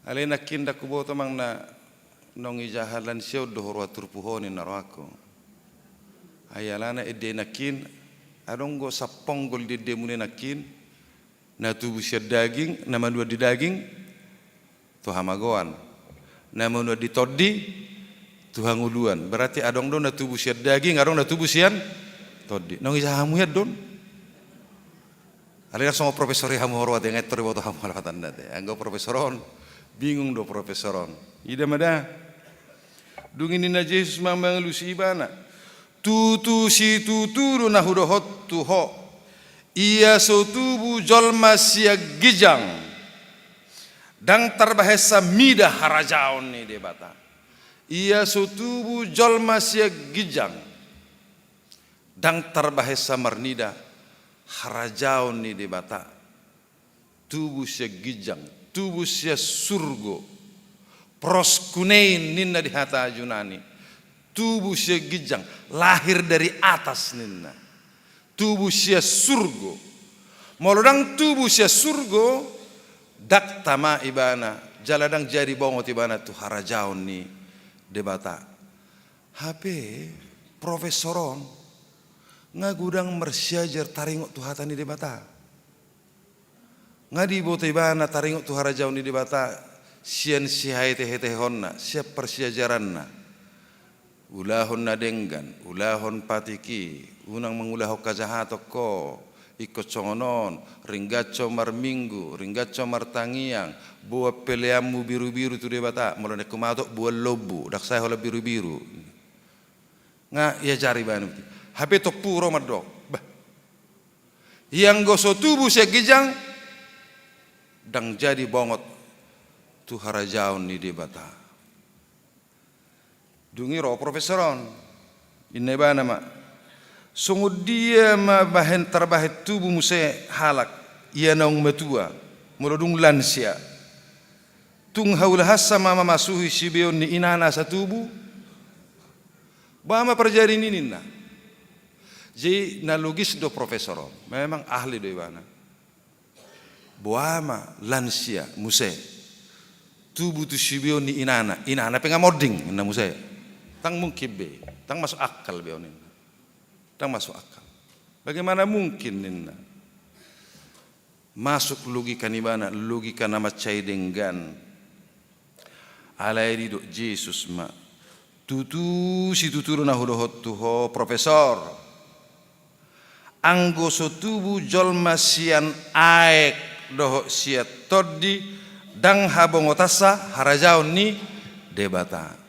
Alai nangkin ndang huboto manang na naung ijahatan sian on do ho roha turpuk on ninna rohangku. Ai alana ende nangkin, adong do saponggol di endemuna nangkin, na tubu sian daging, na manuan di daging, tu hamagoan. Na manuan di tondi, tu hangoluan. Berarti adong do na tubu sian daging, adong na tubu sian tondi. Naung ija hamu hian do on? Alai ndang songon profesor i hamu, horo ate, nga intor diboto hamu halapatanna ate. Anggo profesor on, bingung do profesor on. Ida ma da. Dung i ninna Jesus ma mangalusi ibana: "Tutu situtu do na hudohot tu ho. Ia so tubu jolma sian ginjang, ndang tarbahensa mida harajaon ni Debata." Ia so tubu jolma sian ginjang, ndang tarbahensa marnida harajaon ni Debata. Tubu sian ginjang, tubu sian surgo. Proskunein ninna di hata Junani. Tubu sian ginjang, lahir dari atas ninna. Tubu sian surgo. Molo ndang tubu sian surgo, ndang tama ibana, jala ndang jadi bongot ibana tu harajaon ni Debata. Hape profesor on, nga godang marsiajar taringot tu hata ni Debata. Nga diboto ibana taringot tu harajaon ni Debata sian sihaetehetehonna, sian parsiajaranna. Ulahon na denggan, ulahon patiki, unang mangulahon hajahaton ho, ingkon songon on, ringgas ho marminggu, ringgas ho martangiang, boan peleanmu birubiru tu Debata, molo naeng humatok boan lombu, ndang sae holan birubiru. Nga iajari ibana. Hape tompu ro mandok. Bah. Ia anggo so tubu sian ginjang, ndang jadi bongot tu harajaon ni Debata. Dung i ro profesor on, ninna ibana ma: "Songon dia ma bahen tarbahen tubu muse halak, ia naung matua, molo dung lansia? Tung haulahansa ma mamasuhi sibeon ni inana asa tubu? Boha ma parjadion i?" ninna. Jadi na logis do profesor on, memang ahli do ibana. Boha ma lansia muse tubu tu sibeon ni inana, inana pe nga monding ninna muse. Ndang mungkin be, ndang masuk akal be on ninna. Ndang masuk akal. Bagaimana mungkin ninna. Masuk logika ni ibana, logika na mansai denggan. Alai didok Jesus ma: "Tutu situtu do na hudohot tu ho, profesor. Anggo so tubu jolma sian aek dohot sian tondi, ndang habongotansa harajaon ni Debata."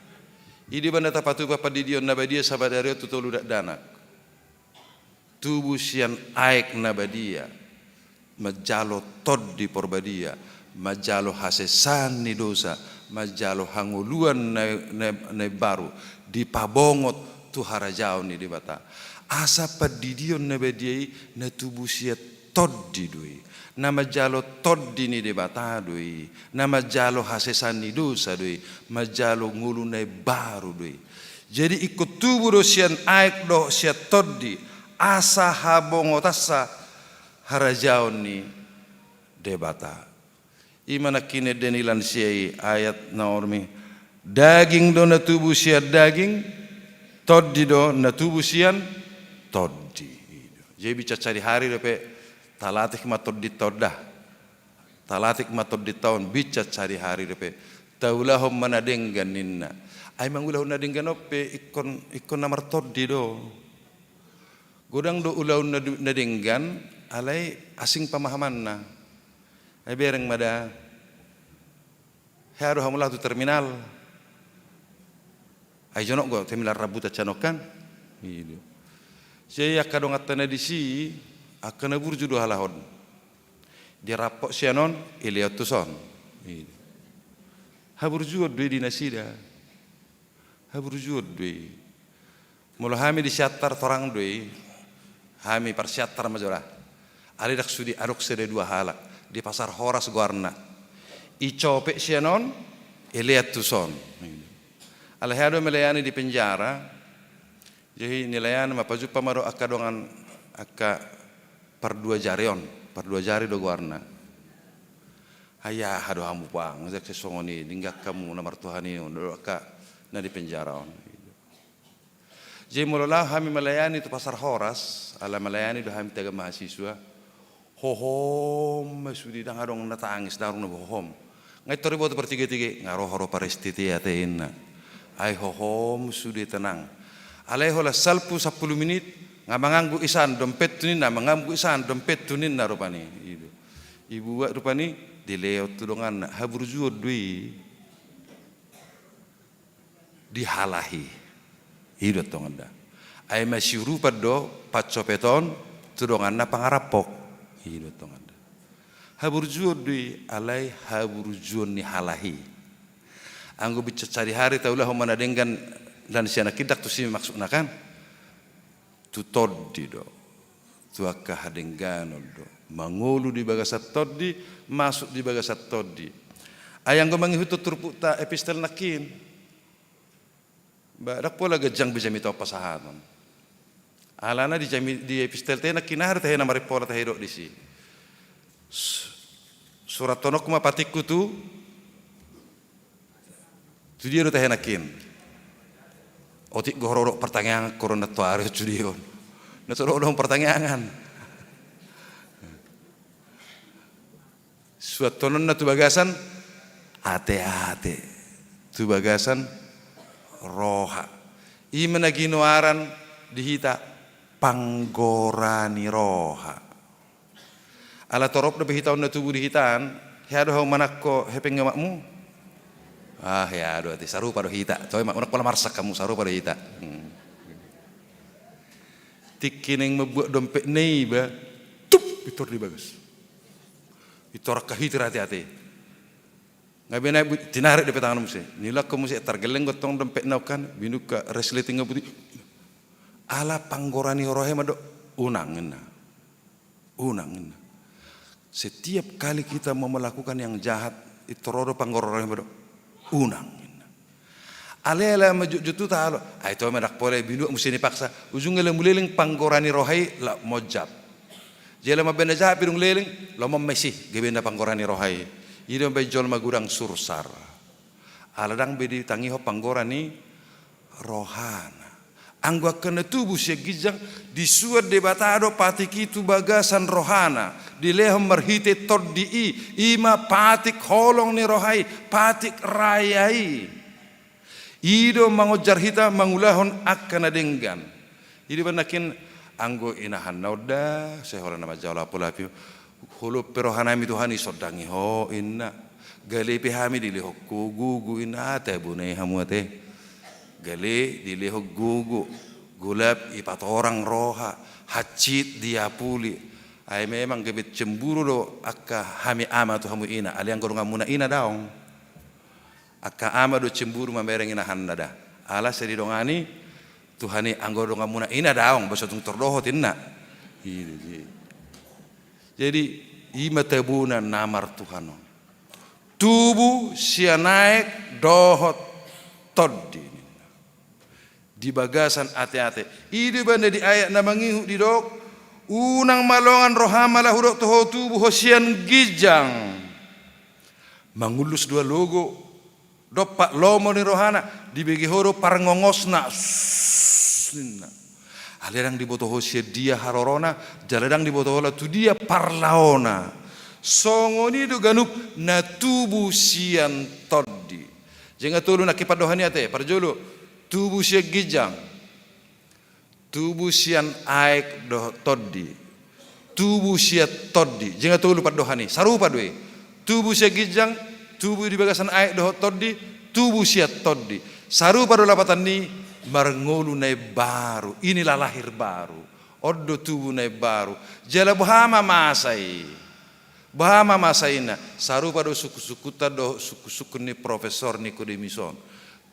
I do ibana tapatupa pandidion na badia sapadari on tu tolu dakdanak. Tubu sian aek na badia, manjalo Tondi Parbadia, manjalo hasesaan ni dosa, manjalo hangoluan na, na, na imbaru, dipabongot tu harajaon ni Debata. Asa pandidion na badia i na tubu sian tondi do i, na manjalo tondi ni Debata do i, na manjalo hasesaan ni dosa do i, manjalo ngolu na imbaru do i. Jadi ingkon tubu do sian aek dohot sian tondi, asa habongotansa harajaon ni Debata. I ma nangkin ende ni lansia i, ayat na onom i: Daging do na tubu sian daging, tondi do na tubu sian tondi. Jadi binsan sadihari dope, talatih ma tondinta on da. Talatih ma tondinta on, binsan sadihari dope, Taulahon ma na denggan ninna. Ai mangulahon na denggan on pe ingkon, ingkon na martondi do. Godang do ulaon na du-, na denggan, alai asing pamahamanna. Ai bereng ma da. Hea do hamu laho tu terminal. Ai jonok do terminal rambutan sian on kan. I do. Jadi angka donganta na disi, angka na burju do halak on. Dirapot sian on, ilehon tu son. I do. Haburjuon do i di nasida. Haburjuon do i. Molo hami di Siantar torang do i. Hami par Siantar ma jo da. Alai ndang sude, adong sada dua halak. Di Pasar Horas goarna. Icopet sian on, ilehon tu son. Alai hea do melayani di penjara. Jadi nilayani ma, pajumpa ma do angka dongan, angka pardua jari on, pardua jari do goarna. Ai aha do hamu pang, sai songon i, denggan hamu na martuhan i on, do angka na di penjara on. Jadi molo laho hami melayani tu Pasar Horas, ala melayani do hami tagan mahasiswa, hohom ma sude, ndang adong na tangis, ndang adong na hohom. Nga i tor diboto partiga-tiga, nga ro ho do parestit i ate inna. Ai hohom sude, tenang. Alai holan salpu sampulu minit, nga manganggu isan dompethu ninna, manganggu isan dompethu ninna rupani. I do. Ibuat rupani, dilehon tu donganna, haburjuon do i. Di halak i. I do tongon da. Ai masiurupan do pancopeton tu donganna pangarampok. I do tongon da. Haburjuon do i, alai haburjuon ni halak i. Anggo binsat sadihari taulahon ma na denggan, dan sian na kindak tusi maksudna kan. Tu tondi do, tu angka hadengganon do, mangolu di bagasan tondi, masuk di bagasan tondi. Ai anggo mangihuthon turpukta epistel nangkin, ba ndang pola ganjang be jamita on pasahaton. Alana di jami-, di epistel tahe nangkin aha do tahe na marimpola tahe didok disi. Su-, surathononku ma patikku tu Tu dia do tahe nangkin? Otik do ho ro didok partangiangan, koron na toari tu dia on. Na so do ho do partangiangan. Suathononna tu bagasan ate-ate, tu bagasan roha. I ma na ginoaran di hita panggora ni roha. Ala torop dope hita on na tubu di hita an, hea do hamu manangko hepeng ni omakmu? Ah, hea do ate, sarupa do hita. Toe ma, unang pola marsak hamu, sarupa do hita. Hmm. Tingki naeng mambuat dompetna iba, tup, pintor di bagas. Pintor angka hitir ate-ate. Nga be na bu-, tinarik dope tangan muse. Nilangkon muse, targelleng do tong dompetna on kan, binungka resleting nga buti. Ala panggora ni roha i mandok, unang ninna. Unang ninna. Setiap kali kita mau melakukan yang jahat, pintor ro do panggora ni roha i mandok, unang ninna. Alai ala ma jotjot tu tahe alo. Ai toe ma ndang pola i, binungka muse ni paksa. Ujungna ala muleleng panggora ni roha i, la monjab. Jala mambaen na jahat pe dung leleng, lomo ma isi, gabe na panggora ni roha i. I do mambaen jolma godang sursar. Ala ndang be ditangihon panggora ni rohana. Anggo angka na tubu sian ginjang, disuan Debata do patik i tu bagasan rohana, dilehon marhite tondi i, i ma patik holong ni roha i, patik raya i. I do mangonjar hita mangulahon angka na denggan. I do umbahen nangkin anggo inahan na on da, sai holan na manjalo lapo-lapo i, holop pe rohanami Tuhan i, sondangi ho inna. Gale pe hami dilehon ho gogo inna, ate bona i hamu ate. Gale dilehon gogo, golap ipatorang roha, hansit diapuli. Ai memang gabe cemburu do angka hami ama tu hamu ina, alai anggo donganmuna ina daong. Angka ama do cemburu mamereng inahanna da. Ala sai didongani Tuhan i, anggo donganmuna ina daong, boasa tung tor dohot inna. I do i. Jadi, i ma tabona na martuhan on. Tubu sian aek dohot tondi ninna. Di bagasan ate-ate. I do ibana di ayat na mangihut didok, unang ma longan roham ala hudok tu ho tubu ho sian ginjang. Mangullus do alogo, dompak lomo ni rohana, dibege ho do parngongosna, sss, ninna. Alai ndang diboto ho sian dia harorona, jala ndang diboto ho tu dia parlaona. Songon i do ganup na tubu sian tondi. Jala tolu nangkin pandohan i ate, parjolo, tubu sian ginjang, tubu sian aek dohot tondi, tubu sian tondi. Jala tolu pandohan i, sarupa do i. Tubu sian ginjang, tubu di bagasan aek dohot tondi, tubu sian tondi. Sarupa do lapatan ni marngolu na imbaru, inilah lahir baru. On do tubu na imbaru. Jala boha ma masa i? Boha ma masa i ninna? Sarupa do sungkunsungkunta dohot sungkunsungkun ni profesor Nikodemus on.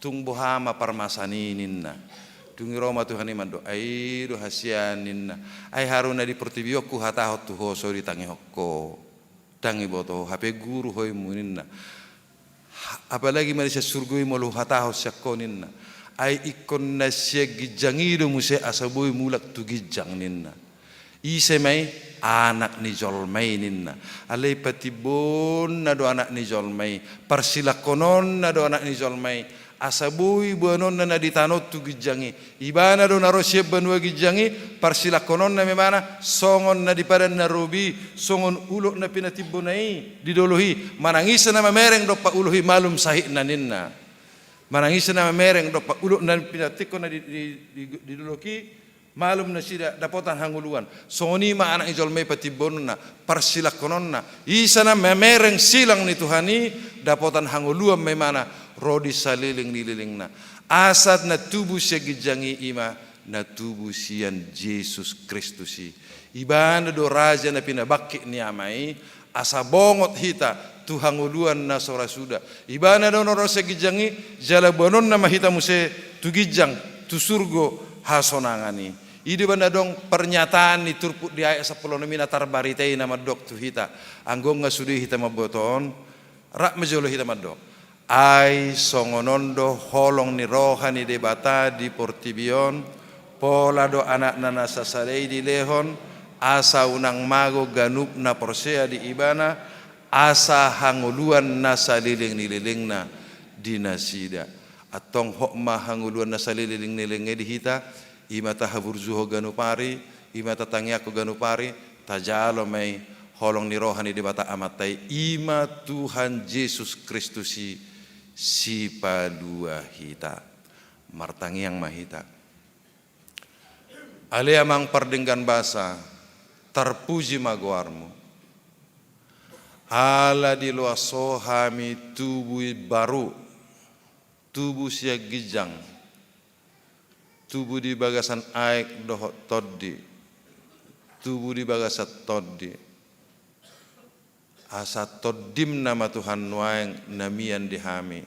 Tung boha ma parmasaan i ninna? Dung i ro ma Tuhan i mandok, ai i do hasian ninna. Ai haru na di portibi on huhatahon tu ho so ditangihon ho. Ndang diboto ho, hape guru ho immu ninna. Ha-, apalagi ma di sian surgo i molo huhatahon sian ho ninna. Ai ingkon na sian ginjang i do muse asa boi mulak tu ginjang ninna. Ise ma i? Anak ni jolma i ninna. Alai patimbonna do anak ni jolma i, parsilangkononna do anak ni jolma i, asa boi boanonna na di tano on tu ginjang i. Ibana do na ro sian banua ginjang i, parsilangkononna ma imana, songon na di padan na robi, songon ulok na pinatimbona i di dolok i, manang ise na mamereng dompak ulok i malum sahitna ninna. Manang ise na mamereng dompak ulok na pinatingkonna di, di, di, di dolok i, malum nasida dapotan hangoluan. Songon i ma anak ni jolma i patimbonna, parsilangkononna. Ise na mamereng silang ni Tuhan i, dapotan hangoluan ma imana, ro di saleleng ni lelengna. Asa na tubu sian ginjang i ima na tubu sian Jesus Kristus i. Ibana do raja na pinabangkit ni Ama i, asa bongot hita tu hangoluan na so ra suda. Ibana do na ro sian ginjang i, jala boanonna ma hita muse tu ginjang, tu surgo hasonangan i. I do ibana adong pernyataan ni turpuk di ayat sampulu onom i na tarbarita i na mandok tu hita. Anggo nga sude hita mamboto on, rap ma jolo hita mandok. Ai songon on do holong ni roha ni Debata di portibi on, pola do Anakna na sasada i dilehon, asa unang mago ganup na porsea di Ibana, asa hangoluan na saleleng ni lelengna di nasida. Antong hot ma hangoluan na saleleng ni lelengna i di hita, ima tahaburjuhon ganup ari, ima tatangiangkon ganup ari, tajalo ma i holong ni roha ni Debata Amanta i, ima Tuhan Jesus Kristus i, Sipalua hita. Martangiang ma hita. Ale Amang pardenggan basa, tarpuji ma goarMu. Ala diloas Ho hami tubu baru, tubu sian ginjang, tubu di bagasan aek dohot tondi, tubu di bagasan tondi. Asa TondiM nama Tuhan nuaeng na mian di hami,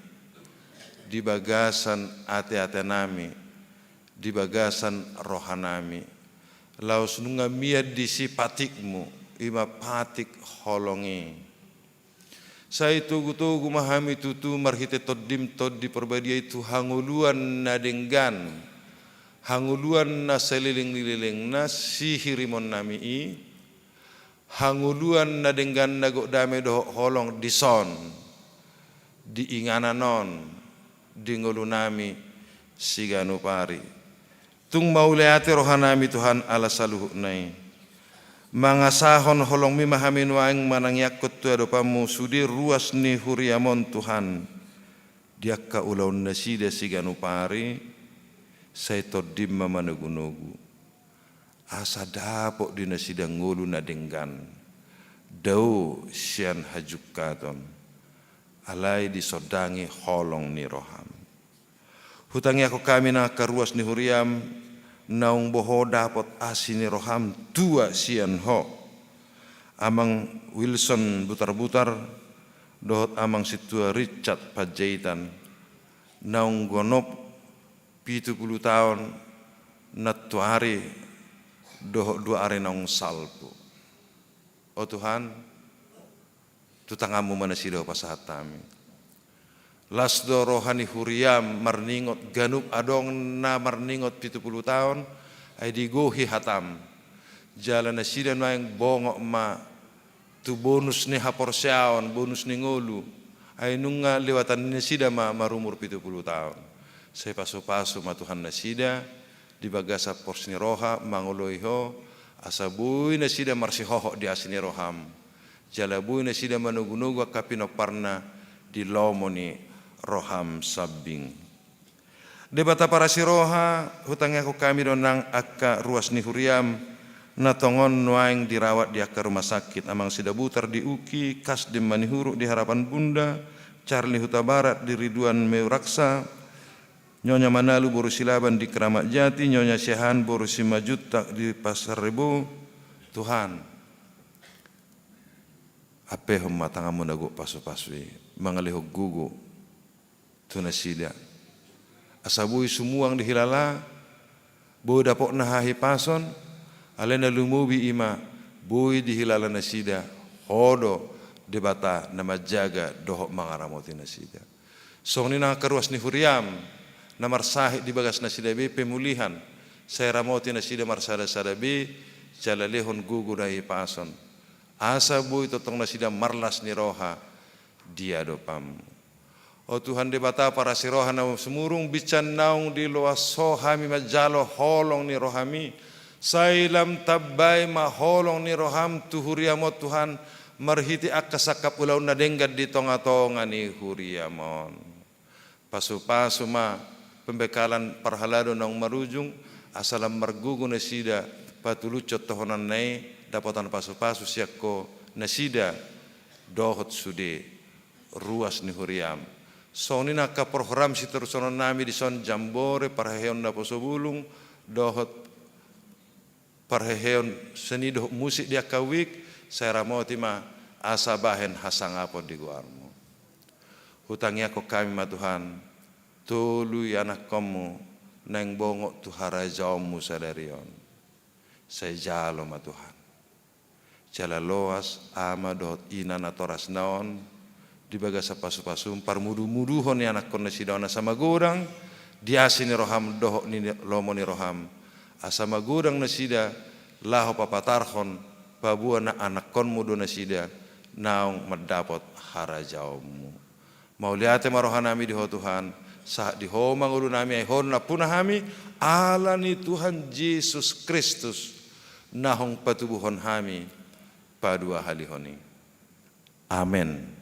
di bagasan ateatenami, di bagasan rohanami. Laos nunga mian disi patikMu, ima patik holong i. Sai togutogu ma hami tutu marhite TondiM, Tondi Parbadia i, tu hangoluan na denggan, hangoluan na saleleng ni lelengna sihirimonNami i, hangoluan na denggan na gok dame dohot holong dison, di inganan on, di ngolunami siganup ari. Tung mauliate rohanami Tuhan ala saluhutna i. Mangasahon holongMi ma hami nuaeng manangiangkon tu adopanMu sude ruas ni huriaM on Tuhan. Di angka ulaon nasida siganup ari, sai TondiM ma manogunogu. Asa dapot di nasida ngolu na denggan, dao sian hajungkaton, alai disondangi holong ni rohaM. Hutangiangkon hami nang angka ruas ni huriaM, naung boho dapot asi ni rohaM tua sian Ho. Amang Wilson Butarbutar, dohot Amang Sintua Richard Panjaitan, naung gonop pitu pulu taon nantuari dohot dua ari naung salpu. O Tuhan, tu tanganMu ma nasida hupasahat hami. Las do roha ni huriaM marningot ganup adong na marningot pitu pulu taon, ai digohi hataM. Jala nasida nuaeng bongot ma tu bonus ni haporseaon, bonus ni ngolu, ai nunga lewatan ni nasida ma marumur pitu pulu taon. Sai pasupasu ma Tuhan nasida, di bagasan pos ni roha mangoloi Ho, asa boi nasida marsihohot di asi ni rohaM. Jala boi nasida manogunogu angka pinomparna di lomo ni roham sambing. Debata parasi roha, hutangiangkon hami do nang angka ruas ni huriam, na tongon nuaeng dirawat di angka rumah sakit, Amang Sidabutar di Uki, Kasdim Manihuruk di Harapan Bunda, Charlie Hutabarat di Ridwan Meunraksa, Nyonya Manalu boru Silaban di Keramat Jati, Nyonya Siahaan boru Simanjuntak di Pasar Rebo. Tuhan, ampehon ma tanganmu na gok pasupasu i, mangalehon gogo tu nasida. Asa boi sumuang dihilala, boi dapotna hahipason, alai na lumobi i ma, boi dihilala nasida, Ho do Debata na manjaga dohot mangaramoti nasida. Songon i nang angka ruas ni huriam, na marsahit di bagas nasida be pemulihan, sai ramoti nasida marsada-sada be, jala lehon gogo na hahipason. Asa boi tongtong nasida marlas ni roha di adopanmu. O Tuhan Debata parasi roha na sumurung, binsan naung diloas Ho hami manjalo holong ni rohami, sai lam tambai ma holong ni roham tu huriam on Tuhan, marhite angka sangkap ulaon na denggan di tonga-tonga ni huriam on. Pasupasu ma pembekalan parhalado naung marujung, asa lam margogo nasida patulushon tohonanna i, dapotan pasupasu sian Ho nasida dohot sude ruas ni huriam. Songon i nang angka program sitorusononnami dison, jambore, parheheon naposo bulung, dohot parheheon seni dohot musik di angka wijk, sai ramoti ma asa bahen hasangapon di goarmu. Hutangiangkon hami ma Tuhan, tolu ianakkonmu naeng bongot tu harajaonmu sadari on. Sai jalo ma Tuhan. Jala loas ama dohot ina natorasna on di bagasan pasupasum, parmuduhmuduhon ianakkon nasida on asa magodang di asi ni roham dohot ni lomo ni roham, asa magodang nasida laho papatarhon paboa na anakkonmu do nasida naung mandapot harajaonmu. Mauliate ma rohanami di Ho Tuhan, sahat di Ho ma ngolunami, ai Ho do nampuna hami, ala ni Tuhan Jesus Kristus, naung patubuhon hami paduahalihon i. Amen.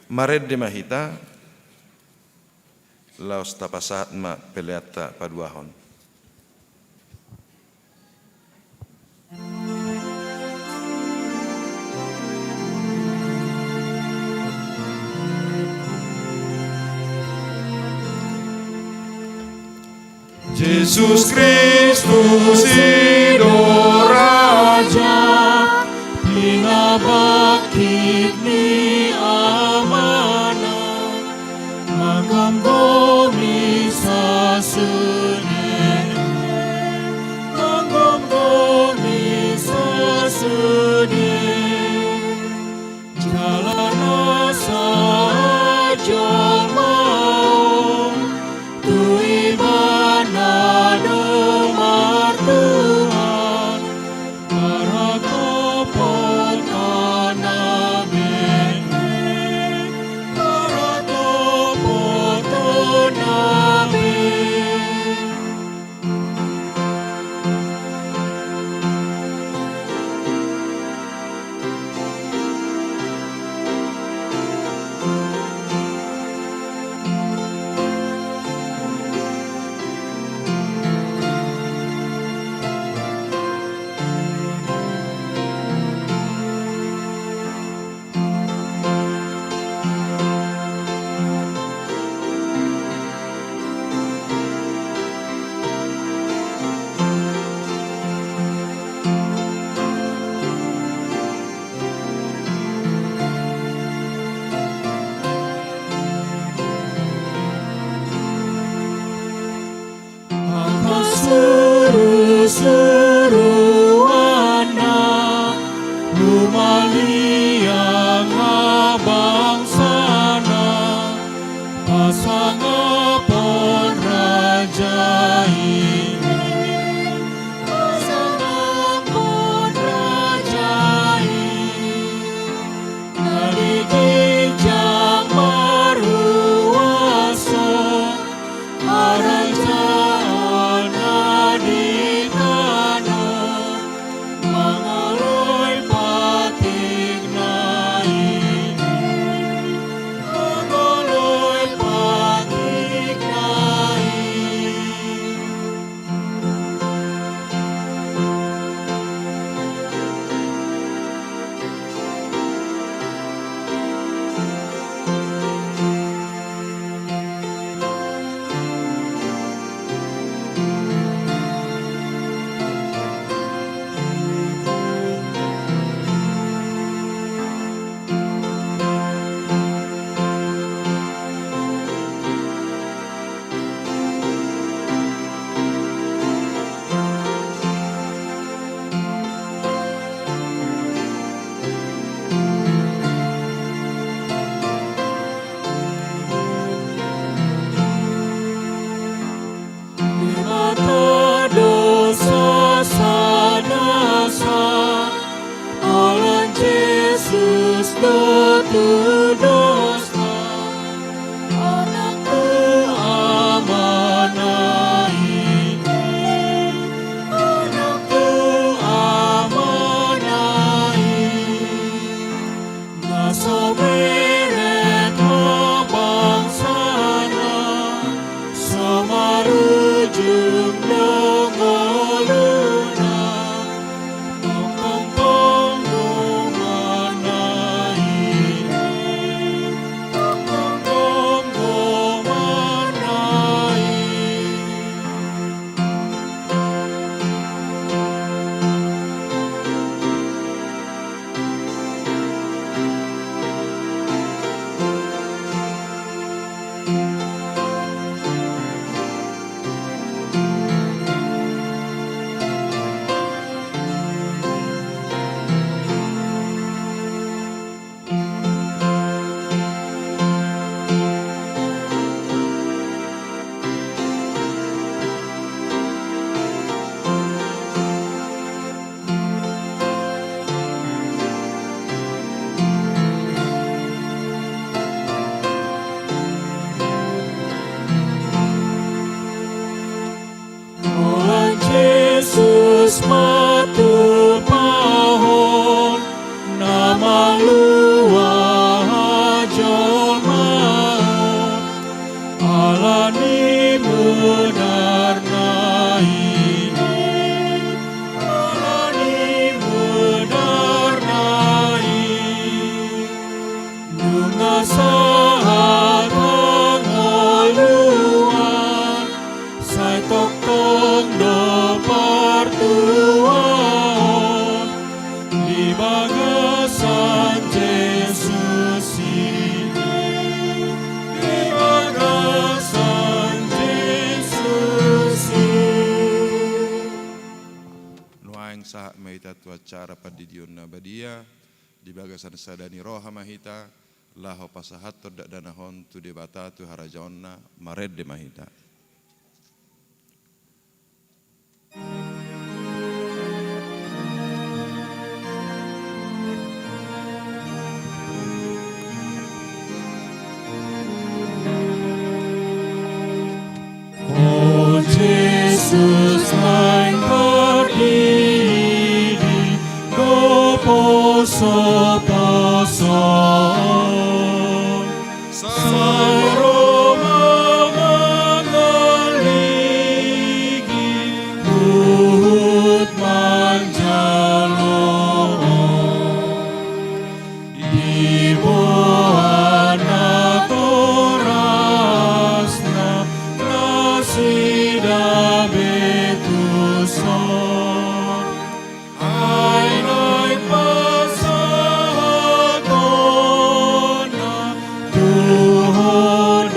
Marende ma hita, laos tapasahat ma peleanta paduahon. Jesus Kristus i do Raja, pinabangkit ni Amana, manggomgomi sasude, manggomgomi sasude. Jala na sahat jolma on tu Ibana do martuhan, parhatopotonna be, parhatopotonna be. Angka surusuruanna, lumaliang ma bangsana, pasangapon raja i, pasangapon raja i. Na di ginjang marhuaso, harajaon na di tano, mangaloi patik Debata do sasada sa, holan Jesus do tudos na, anak tu amana i, anak tu amana i. Na so bere habangsana, so marujung do ngoluna, tongtong do amana i, tongtong do amana i. Holan Jesus ma tupahon na malua jolma on, ala ni mudarna i, ala ni mudarna i. Nunga sahat hangoluan, sai tongtong do partuaon di bagasan Jesus i, di bagasan Jesus i. Nuaeng sahat ma hita tu acara pandidion na badia, di bagasan sada ni roha ma hita, laho pasahathon dakdanak on tu Debata tu harajaonna. Marende ma hita. O Jesus, naeng tardidi do posoposo on, sai ro ma mangaligi huhut manjalo on. Diboan natorasna nasida be tuson, ai naeng pasahatonna tu ho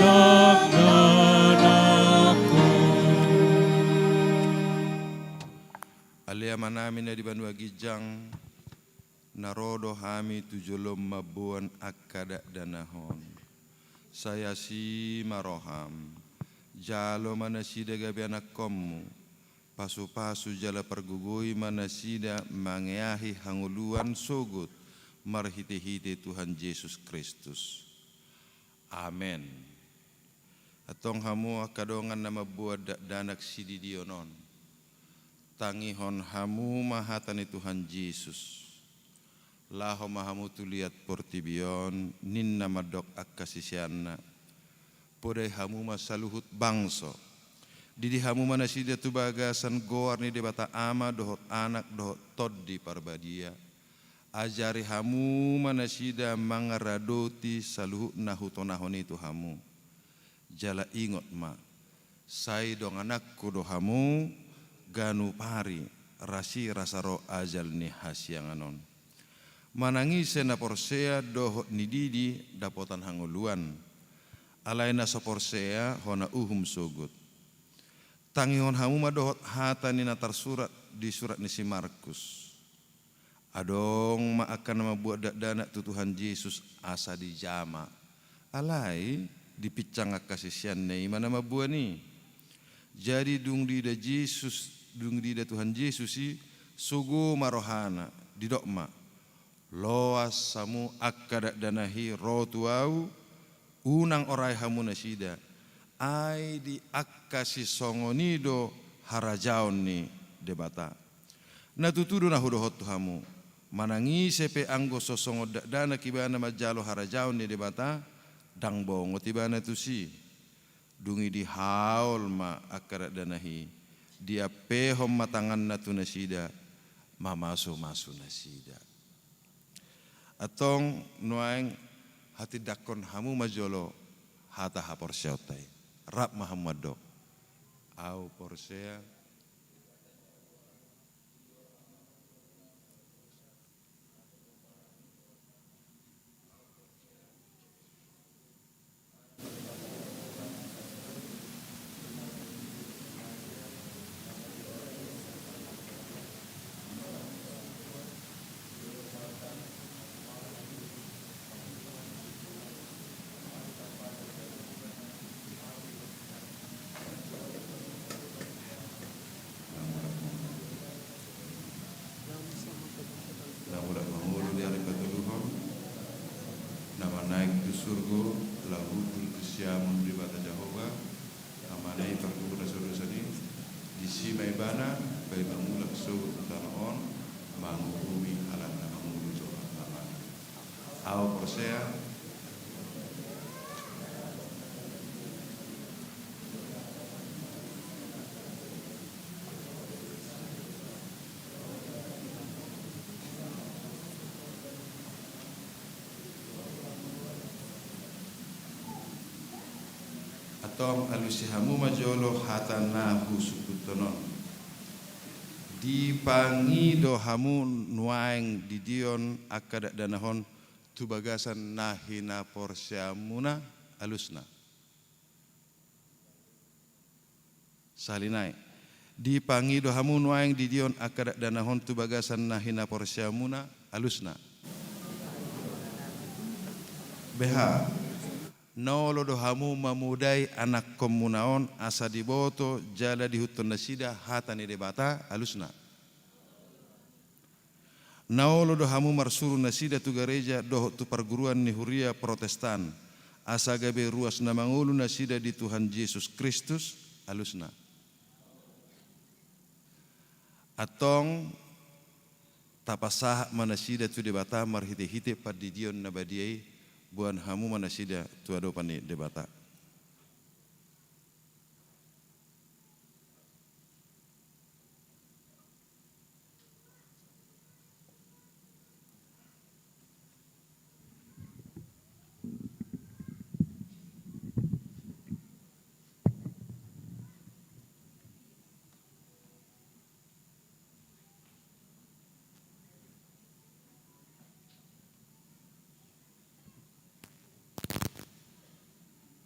dakdanakku. Ale Amanami na di banua ginjang, na ro do hami tu jolom mamboan angka dakdanak on. Sai asi ma roham, jalo ma nasida gabe anakkonmu, pasupasu jala pargogoi ma nasida mangeahi hangoluan sogot marhitehite Tuhan Jesus Kristus. Amen. Antong hamu angka dongan na mamboan dakdanak sididion on, tangihon hamu ma hata ni Tuhan Jesus. Laho ma hamu tu liat portibi on, ninna mandok angka siseanna: Podai hamu ma saluhut bangso. Didi hamu ma nasida tu bagasan goar ni Debata Ama dohot Anak dohot Tondi Parbadia. Ajari hamu ma nasida mangaradoti saluhut na hutonahon i tu hamu. Jala ingot ma, sai dongananku do hamu, ganup ari, rasirasa ro ajal ni hasiangan on. Manang ise na porsea dohot nididi dapotan hangoluan. Alai na so porsea hona uhum sogot. Tangihon hamu ma dohot hata ni na tarsurat di surat ni si Markus. Adong ma angka na mambuat dakdanak tu Tuhan Jesus asa dijama. Alai dipinsang angka siseanna i ma na mamboan i. Jadi dung diida Jesus, dung diida Tuhan Jesus i, sogo ma rohana, didok ma: Loas hamu angka dakdanak i ro tu ahu, unang orai hamu nasida, ai di angka sisongon i do harajaon ni Debata. Na tutu do na hudokhon tu hamu, manang ise pe anggo so songon dakdanak ibana manjalo harajaon ni Debata, ndang bongot ibana tusi. Dung i dihaol ma angka dakdanak i, diampehon ma tanganna tu nasida, mamasumasu nasida. Antong nuaeng hatindangkon hamu ma jolo hata haporseaonta i. Rap ma hamu mandok: Ahu porsea. Na mulak mangolu di ari patoluhon, na manaek tu surgo, laho hundul tu siamun Debata Jahowa, Amana i pardomuhon na so dosa ni, disi ma ibana, baen mangulak sogot tu tano on, manguhumi halak na mangolu jolma. Ahu porsea. Antong alusi hamu ma jolo hata na husungkunhon on. Dipangido hamu nuaeng didion angka dakdanak on tu bagasan na hinaporseaonmuna, alusna. Sahali nai. Dipangido hamu nuaeng didion angka dakdanak on tu bagasan na hinaporseaonmuna, alusna. Beha. Na olo do hamu mamodai anakkonmuna on asa diboto jala diihuthon nasida hata ni Debata, alusna. Na olo do hamu marsuru nasida tu gareja dohot tu parguruan ni huria Protestan, asa gabe ruas na mangolu nasida di Tuhan Jesus Kristus, alusna. Antong tapasahat ma nasida tu Debata marhitehite pandidion na badia i, boan hamu ma nasida tu adopan ni Debata.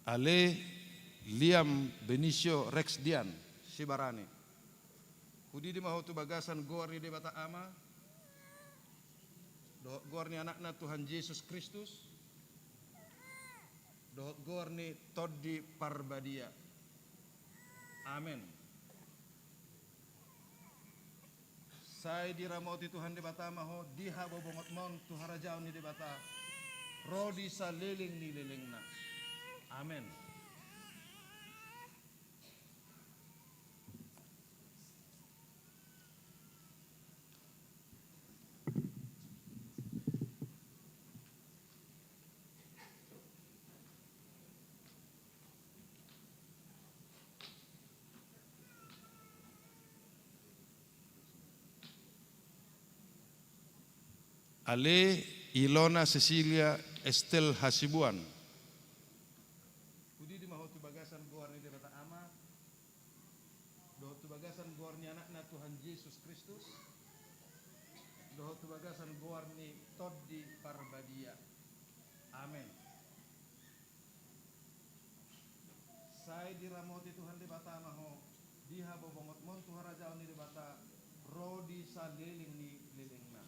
Ale Liam Benicio Rex Dian Sibarani. Hudidi ma ho tu bagasan goar ni Debata Ama, dohot goar ni Anakna Tuhan Jesus Kristus, dohot goar ni Tondi Parbadia. Amen. Sai diramoti Tuhan Debata ma ho di habobongotmon tu harajaon ni Debata, ro di saleleng ni lelengna. Amen. Ale Ilona Cecilia Estel Hasibuan. Hudidi ma ho tu bagasan goar ni Debata Ama, dohot tu bagasan goar ni Anakna Tuhan Jesus Kristus, dohot tu bagasan goar ni Tondi Parbadia. Amen. Sai diramoti Tuhan Debata ma ho di habobongotmon tu harajaon ni Debata, ro di saleleng ni lelengna.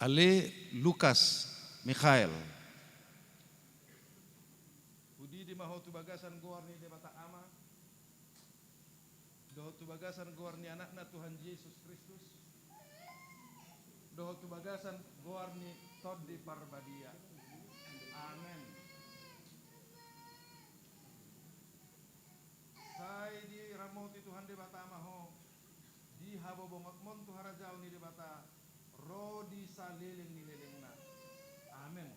Ale Lukas Mikhael. Hudidi ma ho tu bagasan goar ni Debata Ama, dohot tu bagasan goar ni Anakna Tuhan Jesus Kristus, dohot tu bagasan goar ni Tondi Parbadia. Amen. Sai diramoti Tuhan Debata ma ho di habobongonmon tu harajaon ni Debata, ro di saleleng ni lelengna. Amen.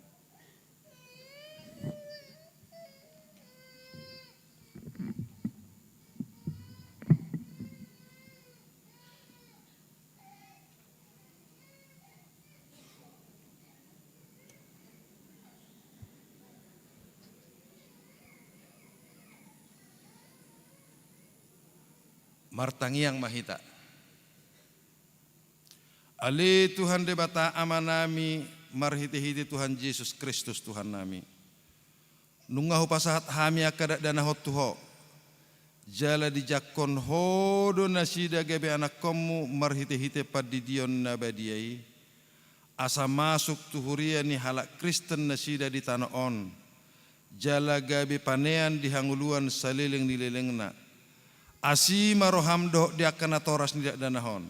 Martangiang ma hita. Ale Tuhan Debata Amanami, marhitehite Tuhan Jesus Kristus Tuhannami, nunga hupasahat hami angka dakdanahon tu Ho, jala dijangkon Ho do nasida gabe anakkonmu marhitehite pandidion na badia i, asa masuk tu huria ni halak Kristen nasida di tano on, jala gabe panean di hangoluan saleleng ni lelengna. Asi ma roham dohot di angka natoras ni dakdanak on.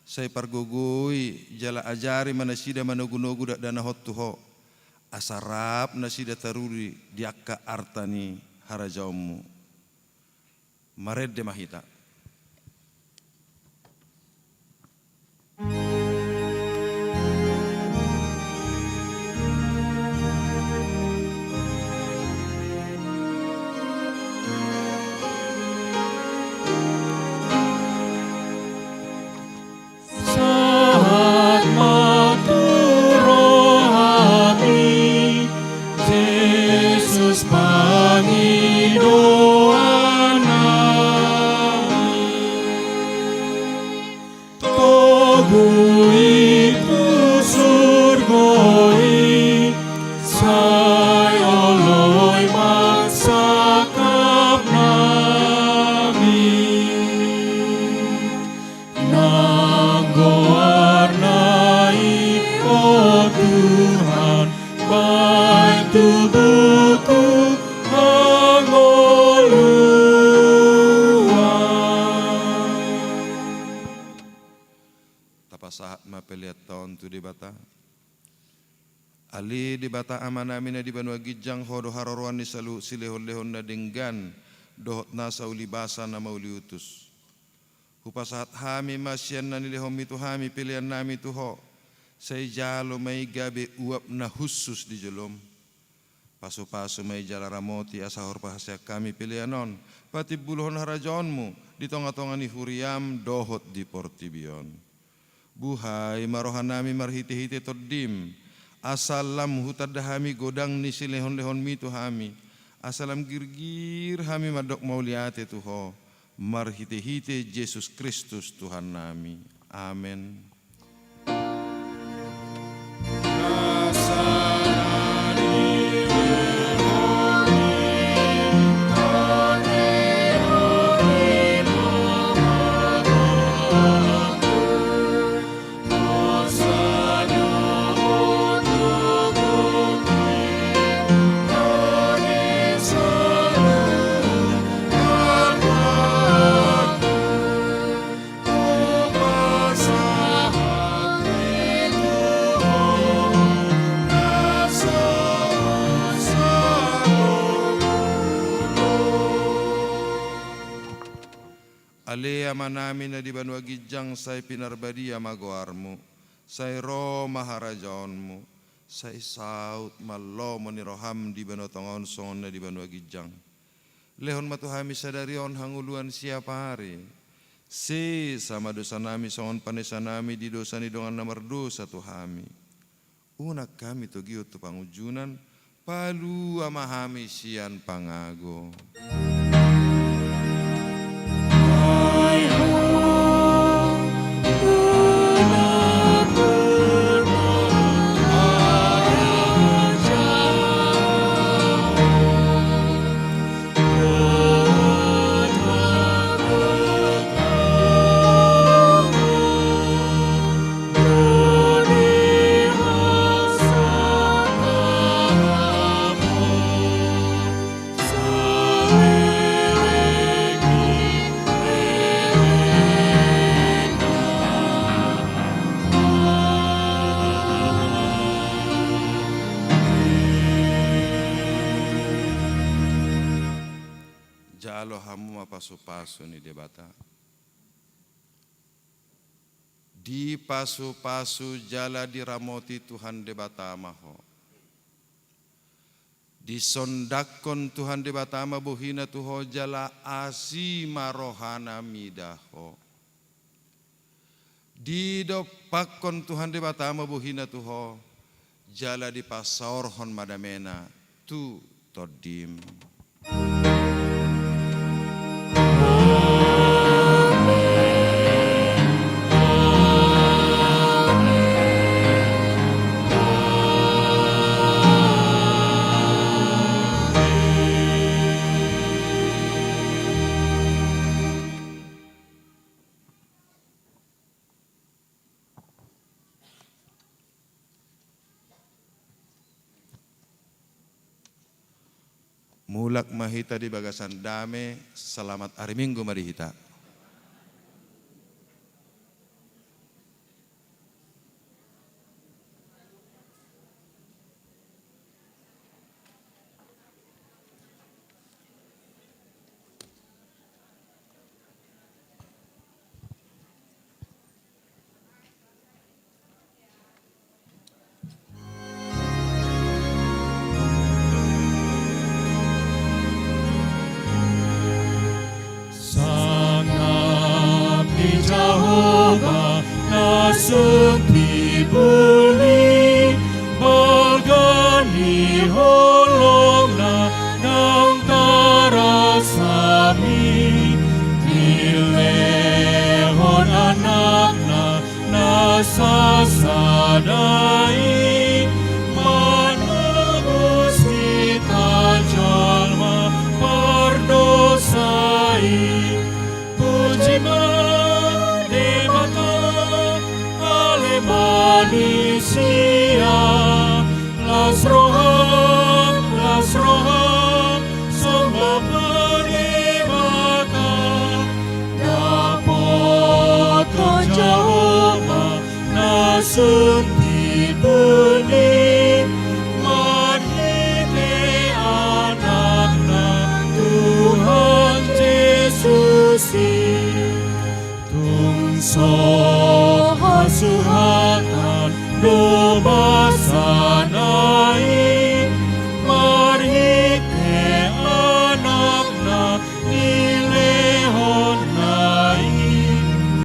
Sai pargogoi jala ajari ma nasida manogunogu dakdanak on tu Ho, asa rap nasida taruli di angka arta ni harajaonmu. Marende ma hita. Sahat ma tu rohami, Jesus pangidoannami. Togu i tu surgo i, sai oloi ma sangkapnami. Nang goarna i, o Tuhan, baen tu buku hangoluan. Tapasahat ma peleanta on tu Debata. Ale Debata Amanami na di banua ginjang, Ho do haroroan ni saluhut silehonlehon na denggan dohot nasa ulibasa na mauliutus. Hupasahat hami ma sian na nilehonmi tu hami peleannami tu Ho, sai jalo ma i gabe uap na hushus di jolom. Pasupasu ma i jala ramoti asa horpahasean hami pelean on patimbulhon harajaonmu di tongatonga ni huriam dohot di portibi on. Buhai ma rohanami marhitehite Tondim, asa lam hutanda hami godang ni silehonlehonmi tu hami, asa lam girgir hami mandok mauliate tu Ho, marhitehite Jesus Kristus Tuhannami. Amen. Ale Amanami na di banua ginjang, sai pinarbadia ma goarmu, sai ro ma harajaonmu, sai saut ma lomo ni roham di banua tonga on songon na di banua ginjang. Lehon ma tu hami sadari on hangoluan siapari. Sesa ma dosanami songon panesanami di dosa ni dongan na mardosa tu hami. Unang hami togihon tu pangunjunan, palua ma hami sian pangago. Jalo hamu ma pasupasu ni Debata. Dipasupasu jala diramoti Tuhan Debata ma ho. Disondanghon Tuhan Debata ma bohina tu ho jala asi ma rohana mida ho. Didompakhon Tuhan Debata ma bohina tu ho, jala dipasaorhon ma damena tu tondim. Mulak ma hita di bagasan dame, selamat ari Minggu ma di hita. Sangap di Jahowa na sun timbul ni balga ni holongna naung tarasami, dilehon Anakna na sasada i manobus hita jolma pardosa i. Puji ma Debata, ale manisia, las roha, las roha, somba ma Debata. Dapothon Jahowa na sun timbul ni, marhite Anakna Tuhan Jesus i. Tung so hasuhatan do basana i,